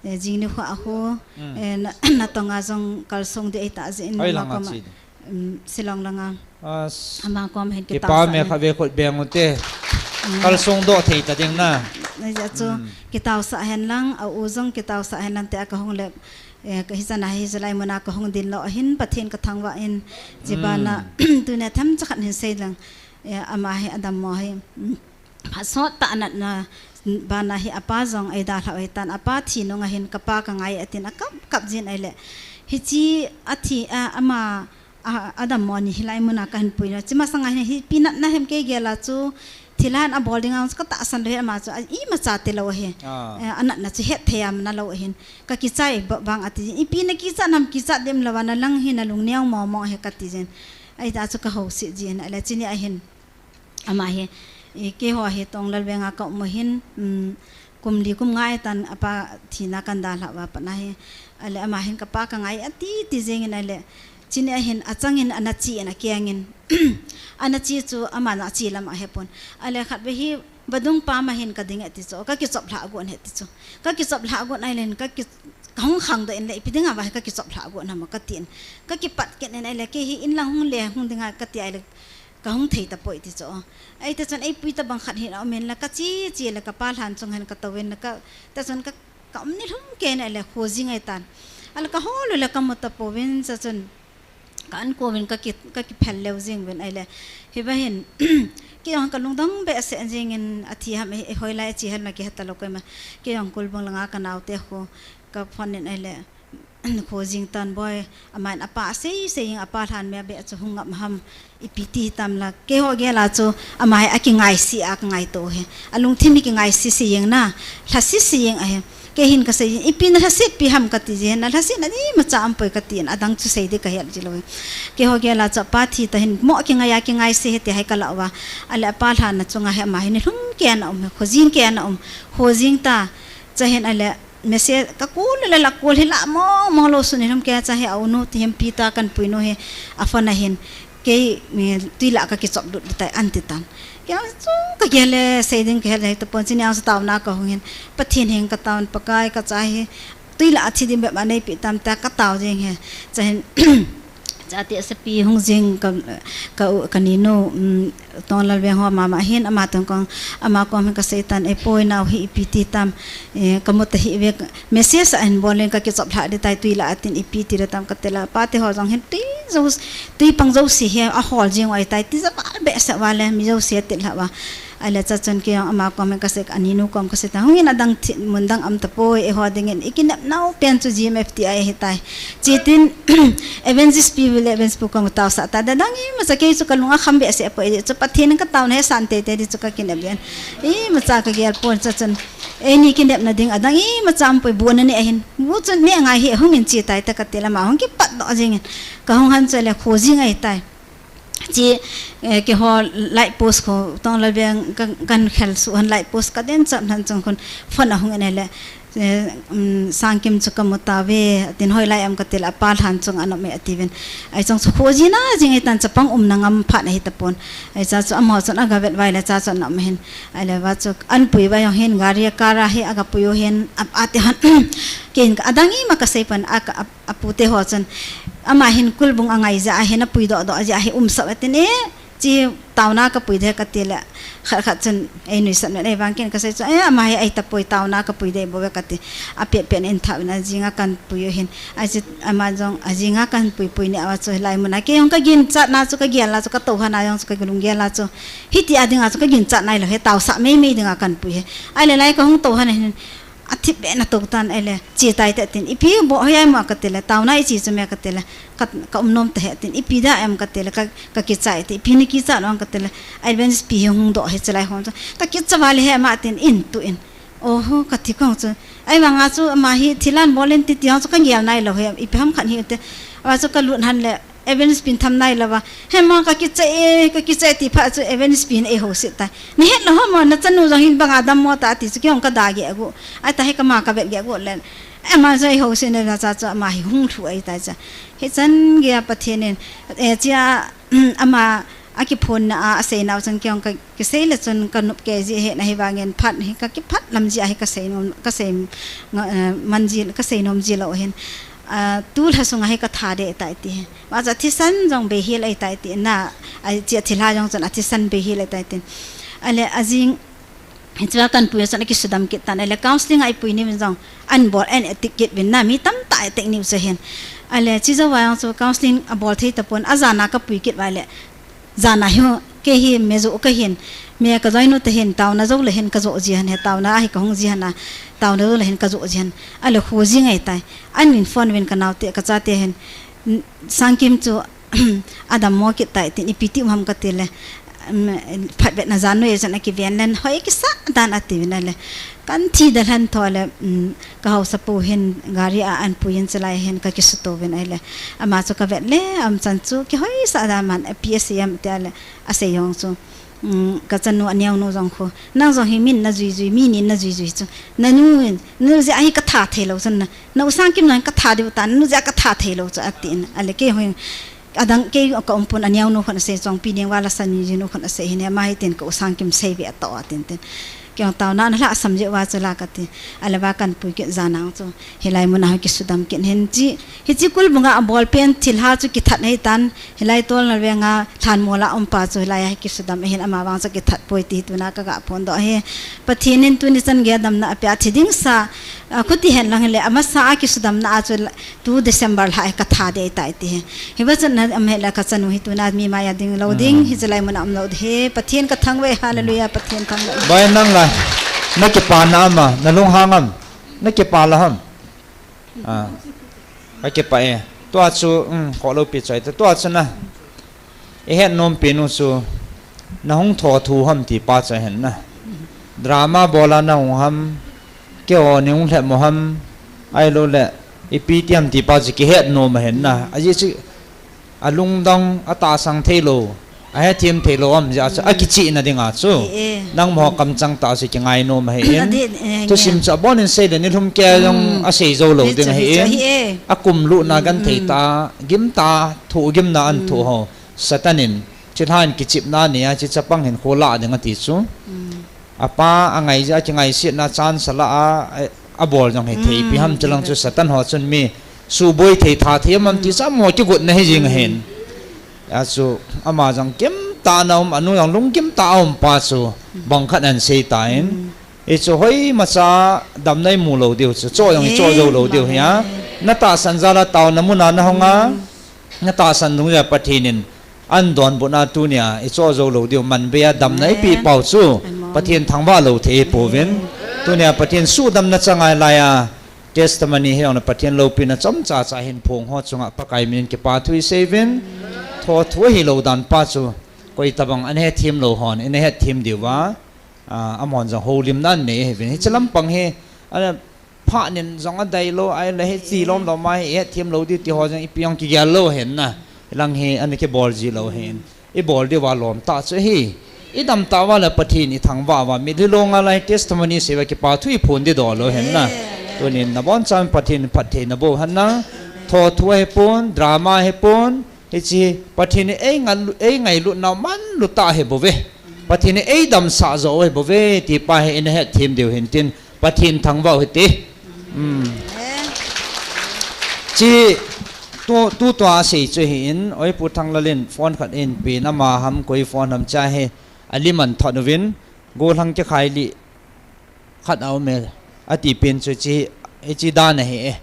eh, jing nikho a ho, Mm. eh, na, natong a jong kalsong ding ahi ta jeh in Oi ama langa koma, chi. um, Shillong langa. As, Ama koma hin kipa kitaosah me hen. Kha ve khut beng ute. Mm. Kalsong doh thei ta ding na. Ajeh chu Mm. kitaosah hen lang, a u jong kitaosah hen lang tia kahung le, eh, ka hichan a hi hilai muna kahung ding lou ahin, Pathen kathangvah in, chibana, Mm. tunia themcha khat hin sei lang, eh, ama hi adammo hi, mm, phat sot tah a natna bana hi apa jong eidalhah u ahitan, apa thi nung a hin kapa kangai atin akap kap jin ahile. Hiche athi, a, ama, a, adammo ni hilai muna kahin pui na. Chi masanga hin hi ipi natna hem kei gel a chu thilha abol ding a chu katahsan lou hi ama chu, a, imacha tilou hi. Ah. Eh, anatna chu hetthei a um nalou hin. Kakichai ba-, bang ati jin. Ipi nakichat nam kichat dem lou a nalang hi nalung neo momo hi kati jin. Ahita chu kahouset jin ahile chuni a hin. Ama hi, i, keiho hi Tonglal veng a ka um u hin, um, kum li kum nga ahitan apa thina kan dalhah uva pat na hi. Ahile ama hin kapa kangai ati ti jeng in ahile. Chuni a hin achang in ana chi in akeng in. Ana chi chu ama na chi lam ahepon. Ahile khatvei hi vadung pam a hin kading e ti chu. Kakichop lhah gon e ti chu. Kakichop lhah gon ahile hin kaki-, kahung khangdoh in le ipi dinga va hi kakichop lhah gon ham katin. Kakipat kit in ahile kei hi in lang hung le hung dinga kati ahile kahung thei tapoi ti chu. Ahita chun eipui tabang khat hin aum in la kachi chi le kapa lhan chung hin katou in la ka, ta chun ka, ka um ni lhum kei in ahile kho jing ahitan. Ahile kahol u le kamu tapouvin cha chun ka an kouvin kaki, kakiphel leu jing uvin ahile. Hiva hin, kei jong kalungdong behseh jing in athi ham, e, e, hoilai achi ham kihe talou koima. Kei jong Kulbung langa kanaote kho, ka phone in ahile. Kho jing tan boi, aman apa sei sei jing apa lhan me be chu hung ngap ham ipi ti tam la. Keiho gel a chu ama hi akingaise a kangaito hi. Alungthim hi kingaise se jing na, lhase se jing ahi. Kei hin kasei jin, ipi nalhaset pi ham kati jin, nalhaset na imacha umpoi kati in, adang chu sei ding kahet ji lou hi. Keiho gel a chu apa thi ta hin mo kingai a kingaise hi ti hi kalah uva. Ahile apa lhan na chunga hi ama hi ni lhum kei ana um hi, kho jing kei ana um, kho jing ta, cha hin ahile, message kakol le la kol hi la mo mo lou sun hi lhum kei a cha hi a u nu ti him pi ta kan pui nu hi a phone a hin kei, eh, tui la kakichop lut tai anti tan. Kei chu kagel le sei ding kahet le tapon chuni a chu taona kahung hin Pathen hin kataona Pakai kacha hi tui la athi ding bep anei pi tam ta katao jing hi. Cha hin Chate asapi hung jing ka, ka u, kaninu, um, Tonglal veng ho mama hin ama tong kong, ama kom hin kasei tan, e poi nao hi ipi ti tam, e, kamu ta hi ve, message a hin bol in kakichop lhah ding tai tui la atin ipi ti ding tam kati la, pate ho jong hin tui jo, tui pang jouse hi ahol jing u ahitai, ti ja val behseh uva le, mi jouse ati lhah uva. Ahile cha chun kei jong ama kom hin kasei, aninu kom kasei ta, hung in adang thi, mun dang um tapoi, eiho dingin, ikinep nau pen chu G M F T I ahitai. Chutin, Evangelist Pi le Evangelist Pu kom taosah ta, adang imacha kei chu kalung akham behseh poi, chu Pathen in kataona hi asan teitei ding chu kakinep jin. Imacha kagel pon cha chun, eini kinepna ding, adang imacha umpoi bu naneh ahin. Bu chun neh ngai hi, hung in che tai ta kati la, ama hung kipat doh jing in. Kahung han chu le kho jing ahitai. Chi, eh, keiho light post kho, Tonglal veng kan, kan khel suh han light post kaden chap han chung khun phone ahung in ahile, eh, um, Sangkim chu kamu tauve, atin hoilai um kati la, apa lhan chung ana um e atiuvin. Ahi chung chu kho jing na jing ahitan chapang umna ngam phat ahi tapon. Ahi cha chu amaho chun aga vet uva ahile cha chu ana um hin. Ahile va chu an pui uva jong hin gari a car a hi aga pui u hin ap ati han. Kei hin adang ima kasei pan a ka ap apute ho chun, ama hin Kulbung angai jeh a hin apui doh doh jeh a hi umsah atin e, chi taona kapui ding kati le, khat khat chun ei nuisat men ei vang ken kasei chu, e, ama hi ahi tapoi taona kapui ding bou ve kati, apet pet in thah in ajing a kan pui u hin, ahi chu ama jong ajing a kan pui pui ni a chu hilai mun a kei jong kaginchat na chu kagel na chu katou han a jong chu kalung gel a chu, hiti a ding a chu kaginchat nailou hi taosah mei mei ding a kan pui hi, ahile lai kahung tou han a hin, Athip be na tou tan ahile, che tai te tin, ipi bol hoi ai mo kati le, taona iche chu me kati le, ka, ka um nom ta he tin, ipi da em kati le, ka, ka kichai te, ipi ni kicha nom kati le, Evangelist Pi hi hung doh hi chalai hon chu, ka kicha vale he ama tin, in tu in. Oho, kati kong chu, ahivang a chu ama hi thilan bol in titi hong chu ka gel nailou he, ipi ham khat hi te, ama chu ka lut han le, Evangelist Pi in tham nailou va. Hema ka kicha e, ka kicha e ti phat chu Evangelist Pi in eiho set tai. Nahet lou ham, nachanu jong hin banga dammo ta ti chu kei jong ka da geh gu. Ahi ta hi kama ka vet geh gu le. Ama joi ho sin na cha cha ama hi hung thu ai ta cha. Hi chan ge a Pathen in, eh, chia, ama a kiphon na a, a sei nau chun kiong ka, kisei le chun ka nup ke ji he na hi vangin phat hi ka kiphat lam ji a hi ka sei nom, ka sei nga, eh, man ji, ka sei nom ji lo hin. A, tu lha sunga hi ka tha de ta ti. Ma cha thisan jong be hil ai ta ti na, a chia thilha jong chun a thisan be hil ai ta ti. Ale a jing Hichea kan pui a chun a kisudam kit tan. Ale counseling a i pui ni min jong an bol an etik kit vin na mi tamtah etik niu chu hin. Ale chi jo vang chu counseling a bol thei tapon a jana ka pui kit vale. Jana hi ke hi me jo ka hin. Me ka joinu te hin tauna jo le hin ka jo ji han he tauna a hi ka hung ji han a. Tauna jo le hin ka jo ji han. Ale khu ji ngai tai. An min phone vin ka nau te ka cha te hin. Sangkim chu a dammo kit tai tin ipi ti um ham ka ti le, um, phat vet na jan noi jan a kiven len hoi kisa dan a ti vin a le. Kan thi da hlan tho le, um, ka hausa pu hin gari a an pui in chalai hin ka kisuto vin ai le. Ama chu ka vet le, am chan chu kihoi sa da man, a P S A M ti a le, a sei jong chu. Um, ka chanu a neo nu jong khu. Nang jong hi min na jui jui, mi nin na jui jui chu. Na nu, nu jia hi ka tha thei lo chun na. Na u Sangkim nang ka tha diu ta, nu jia ka tha thei lo chu a tin. A le kei hoi, a dang kei ka um pun a neo nu khun a sei chong pi ning wa la san ni ji nu khun a sei hi ne ma hi tin ka u Sangkim sei ve a to a tin tin. Kei hong tau na na la sam je wa chu la ka ti. A le wa kan pui ke ja nang chu. Hilai mun a ho kisudam kin hin chi. Hi chi kul bunga a bol pen thil ha chu kithat nei tan. Hilai tol na venga thlan mola um pa chu hilai a hi kisudam hin ama vang chu kithat poi ti tuna ka ga phon do hi. Pathen in tuni chan ge damna a pia thi ding sa, a, khuti hen lang le ama sa a kisudamna a chu la, tu December lha ka tha de tai ti hi. Hi va chan na am he la ka chanu hi tuna mi ma ya ding lo ding, hi chalai mun a um lo de hi. Pathen ka thang ve, hallelujah, Pathen thang ve. Bai nang la, na kipa na ama, na lung hang am, na kipa la ham. A, ka kipa e. Tua chu, um, kho lo pi choi ta. Tua chu na. I het nom pi nu chu. Na hung tho thu ham ti pa chu hen na. Drama bola na hung ham. Ke o ni hung lhe mo ham. Ai lo le. I pi ti ham ti pa chu ki het nom hen na. A ji chu. A lungdong a tahsan thei lo, a hethem thei lo am jeh a chu, a kichihna dinga chu. Nang mo kamchang ta chu kingai nom ahi in. Thusim chu abon in sei le ni lhum ke jong a sei jo lo ding ahi in. A kum luhna gan thei ta, gim ta, thu gimna an thu ho. Satan in, chilhan kichipna ni a, chi chapang hin khu la ding ati chu. Apa a ngai ja, a kingaisitna chance a la a, a bol jong hi thei pi ham, chulang chu Satan ho chun mi suboi thei tha thei am ti cha mo kigotna hi jing ahin. A chu ama jong kimtah na um, anu jong lungkim tah a um pa chu bang khat an sei ta in. I chu hoi macha damna i mu lo diu chu, cho jong i cho jo lo diu hi a. Na tahsan jal a taona mun a na hung a, na tahsan dung ja Pathen in An donbutna tunia i cho jo lo diu, man bei a damna i pe pau chu Pathen thangvah lo thei i pouvin. Tunia Pathen suhdamna chang ngai lai a testimony hi jong le Pathen loupina chomcha cha hin phong ho chunga Pakai min in kipa thu i sei uvin. Thothu ahi lo dan pa chu koi tabang ana hethem lo hon in a hethem diu va, a, amahon jong houlimna an nei ahi uvin. Hiche lampang hi, a, Phat nin jong adei lou, ahile hiche lom lom a hi, i hethem lou diu ti ho jong ipi jong kigel lou ahin na. Hilang hi, ana kibol ji lou ahin. I bol diu va lom tah chu ahi. I dam tah uva le Pathen i thangvah uva, mitlhi long a lai testimony sei uva kipa thu i phon ding doh lou ahin na. Tunin nabonchauvin Pathen in phattheina boh hen lang. Thothu ahipon, drama ahipon, Hiche Pathen in ei ngailut, ei ngailut nau manlu tah ahi bouve. Pathen in ei damsah jo ahi bouve, ti pa hi i na hetthem diu hin tin, Pathen thangvah u hite. Um. Chi, tu, tu tua sei chu ahin, oi Pu Thanglal in phone khat eipe in, ama ham koi phone ham cha hi, alim an thot uvin, gollhang kikhai li, khat a um e, ati pen chu hiche, hiche dan ahi e.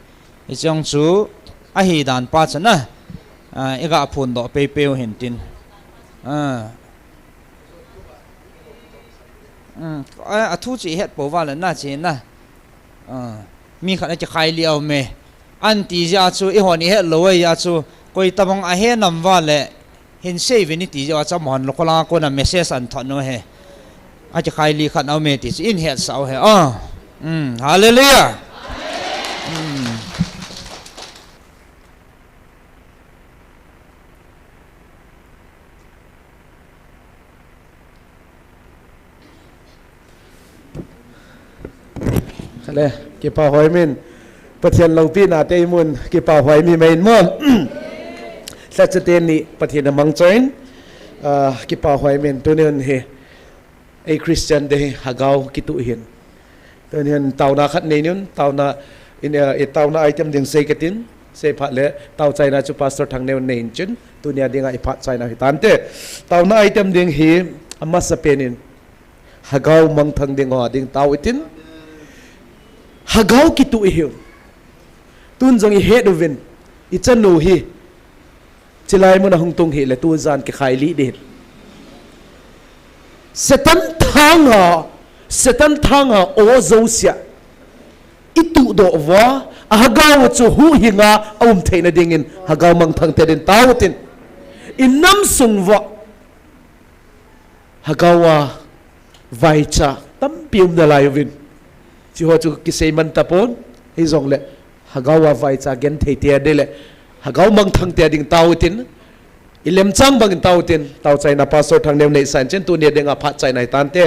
Hiche jong chu, ahi dan pa chu na, a, i ga phondoh peipei u hin tin. A. Um, a, a thu chu i het pou va le na hiche na. A, mi khat a kikhai li a um e. An ti jeh a chu, eihon i het lou a jeh a chu, koi tabang a he nam va le, hin sei uvin i ti jeh a chu amahon local a kona message an thot u ahi. A kikhai li khat a um e ti chu in hetsah u ahi. Ah. Um, hallelujah. Um. Kale, kipa hoi min. Pathen loupina te imun kipahhuai mi mai in mo. Lhacha teni Pathen amang choi in, ah, kipahhuai mi in tunin hi. Ei Christian te hi lhagao kituh hin. Tunin taona khat nei un, taona in, eh, i taona item ding sei katin, sei phat le tao chaina chu Pastor Thangneo nei in chun, tunia dinga i phat chaina hi tante. Taona item ding hi amasapen in lhagao mangthang ding ho ding tao itin. Lhagao kituh ihiu. Tun jong ihet uvin, i chanu hi chilai mun a hung tung hile tujan kikhai lih ding. Satan thanga, Satan thanga o josia ituh doh uva, a lhagao chu huhhinga aum theina dingin lhagao mangthang te din tao tin. I nam sung uva lhagao a vaicha tampi um nalai uvin. Hiche ho chu kisei man tapon, hijongle lhagao a vaicha genthei te ding le lhagao mangthang te ding tao tin, i lemchang bangin tao tin, tao chaina Pastor Thangneo nei san chun tunia dinga phat chaina hi tante.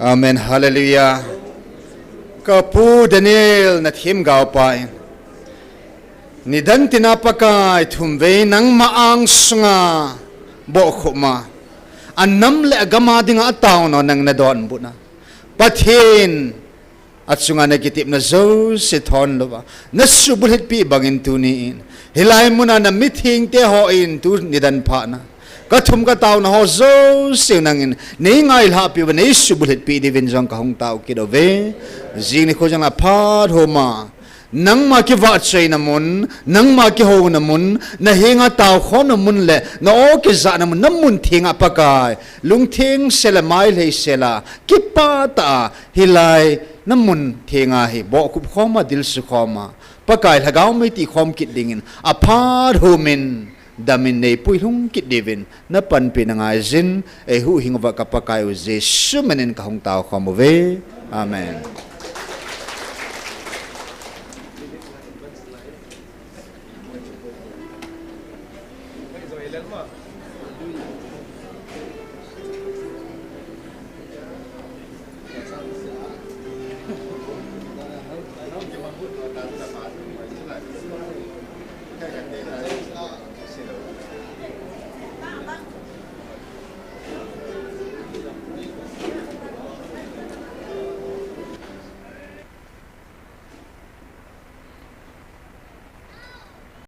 Amen. Hallelujah. Ka pu Daniel na themgao pa in, nidan tina Pakai thumvei nangma angsunga bohkhup ma, anam le agam a dinga ataona nang na donbutna, Pathen achunga na kitepna jouse thon louva, na subulhitpi bangin tuni in, hilai muna na mithengte hon tu nidan phatna, ka thum ka taona ho jouse nangin nei ngailhahpi uva, nei subulhitpi diuvin jong ka hung tao kit uve. Jing nikho jong la phat homa, nangma kivahchoina mun, nangma kihouna mun, na henga taokhomna mun le na o kijahna mun, na mun thenga Pakai, lungtheng sela, mailhei sela, kipah tah a, hilai na mun thenga hi bohkhup khoma, dilsu khoma, Pakai lhagao mei tih khom kit dingin, aphat homin, damin nei puilhung kit diuvin, na panpina ngaijin, eihuhhing uva ka Pakai u Jesu minin ka hung taokhom uve. Amen.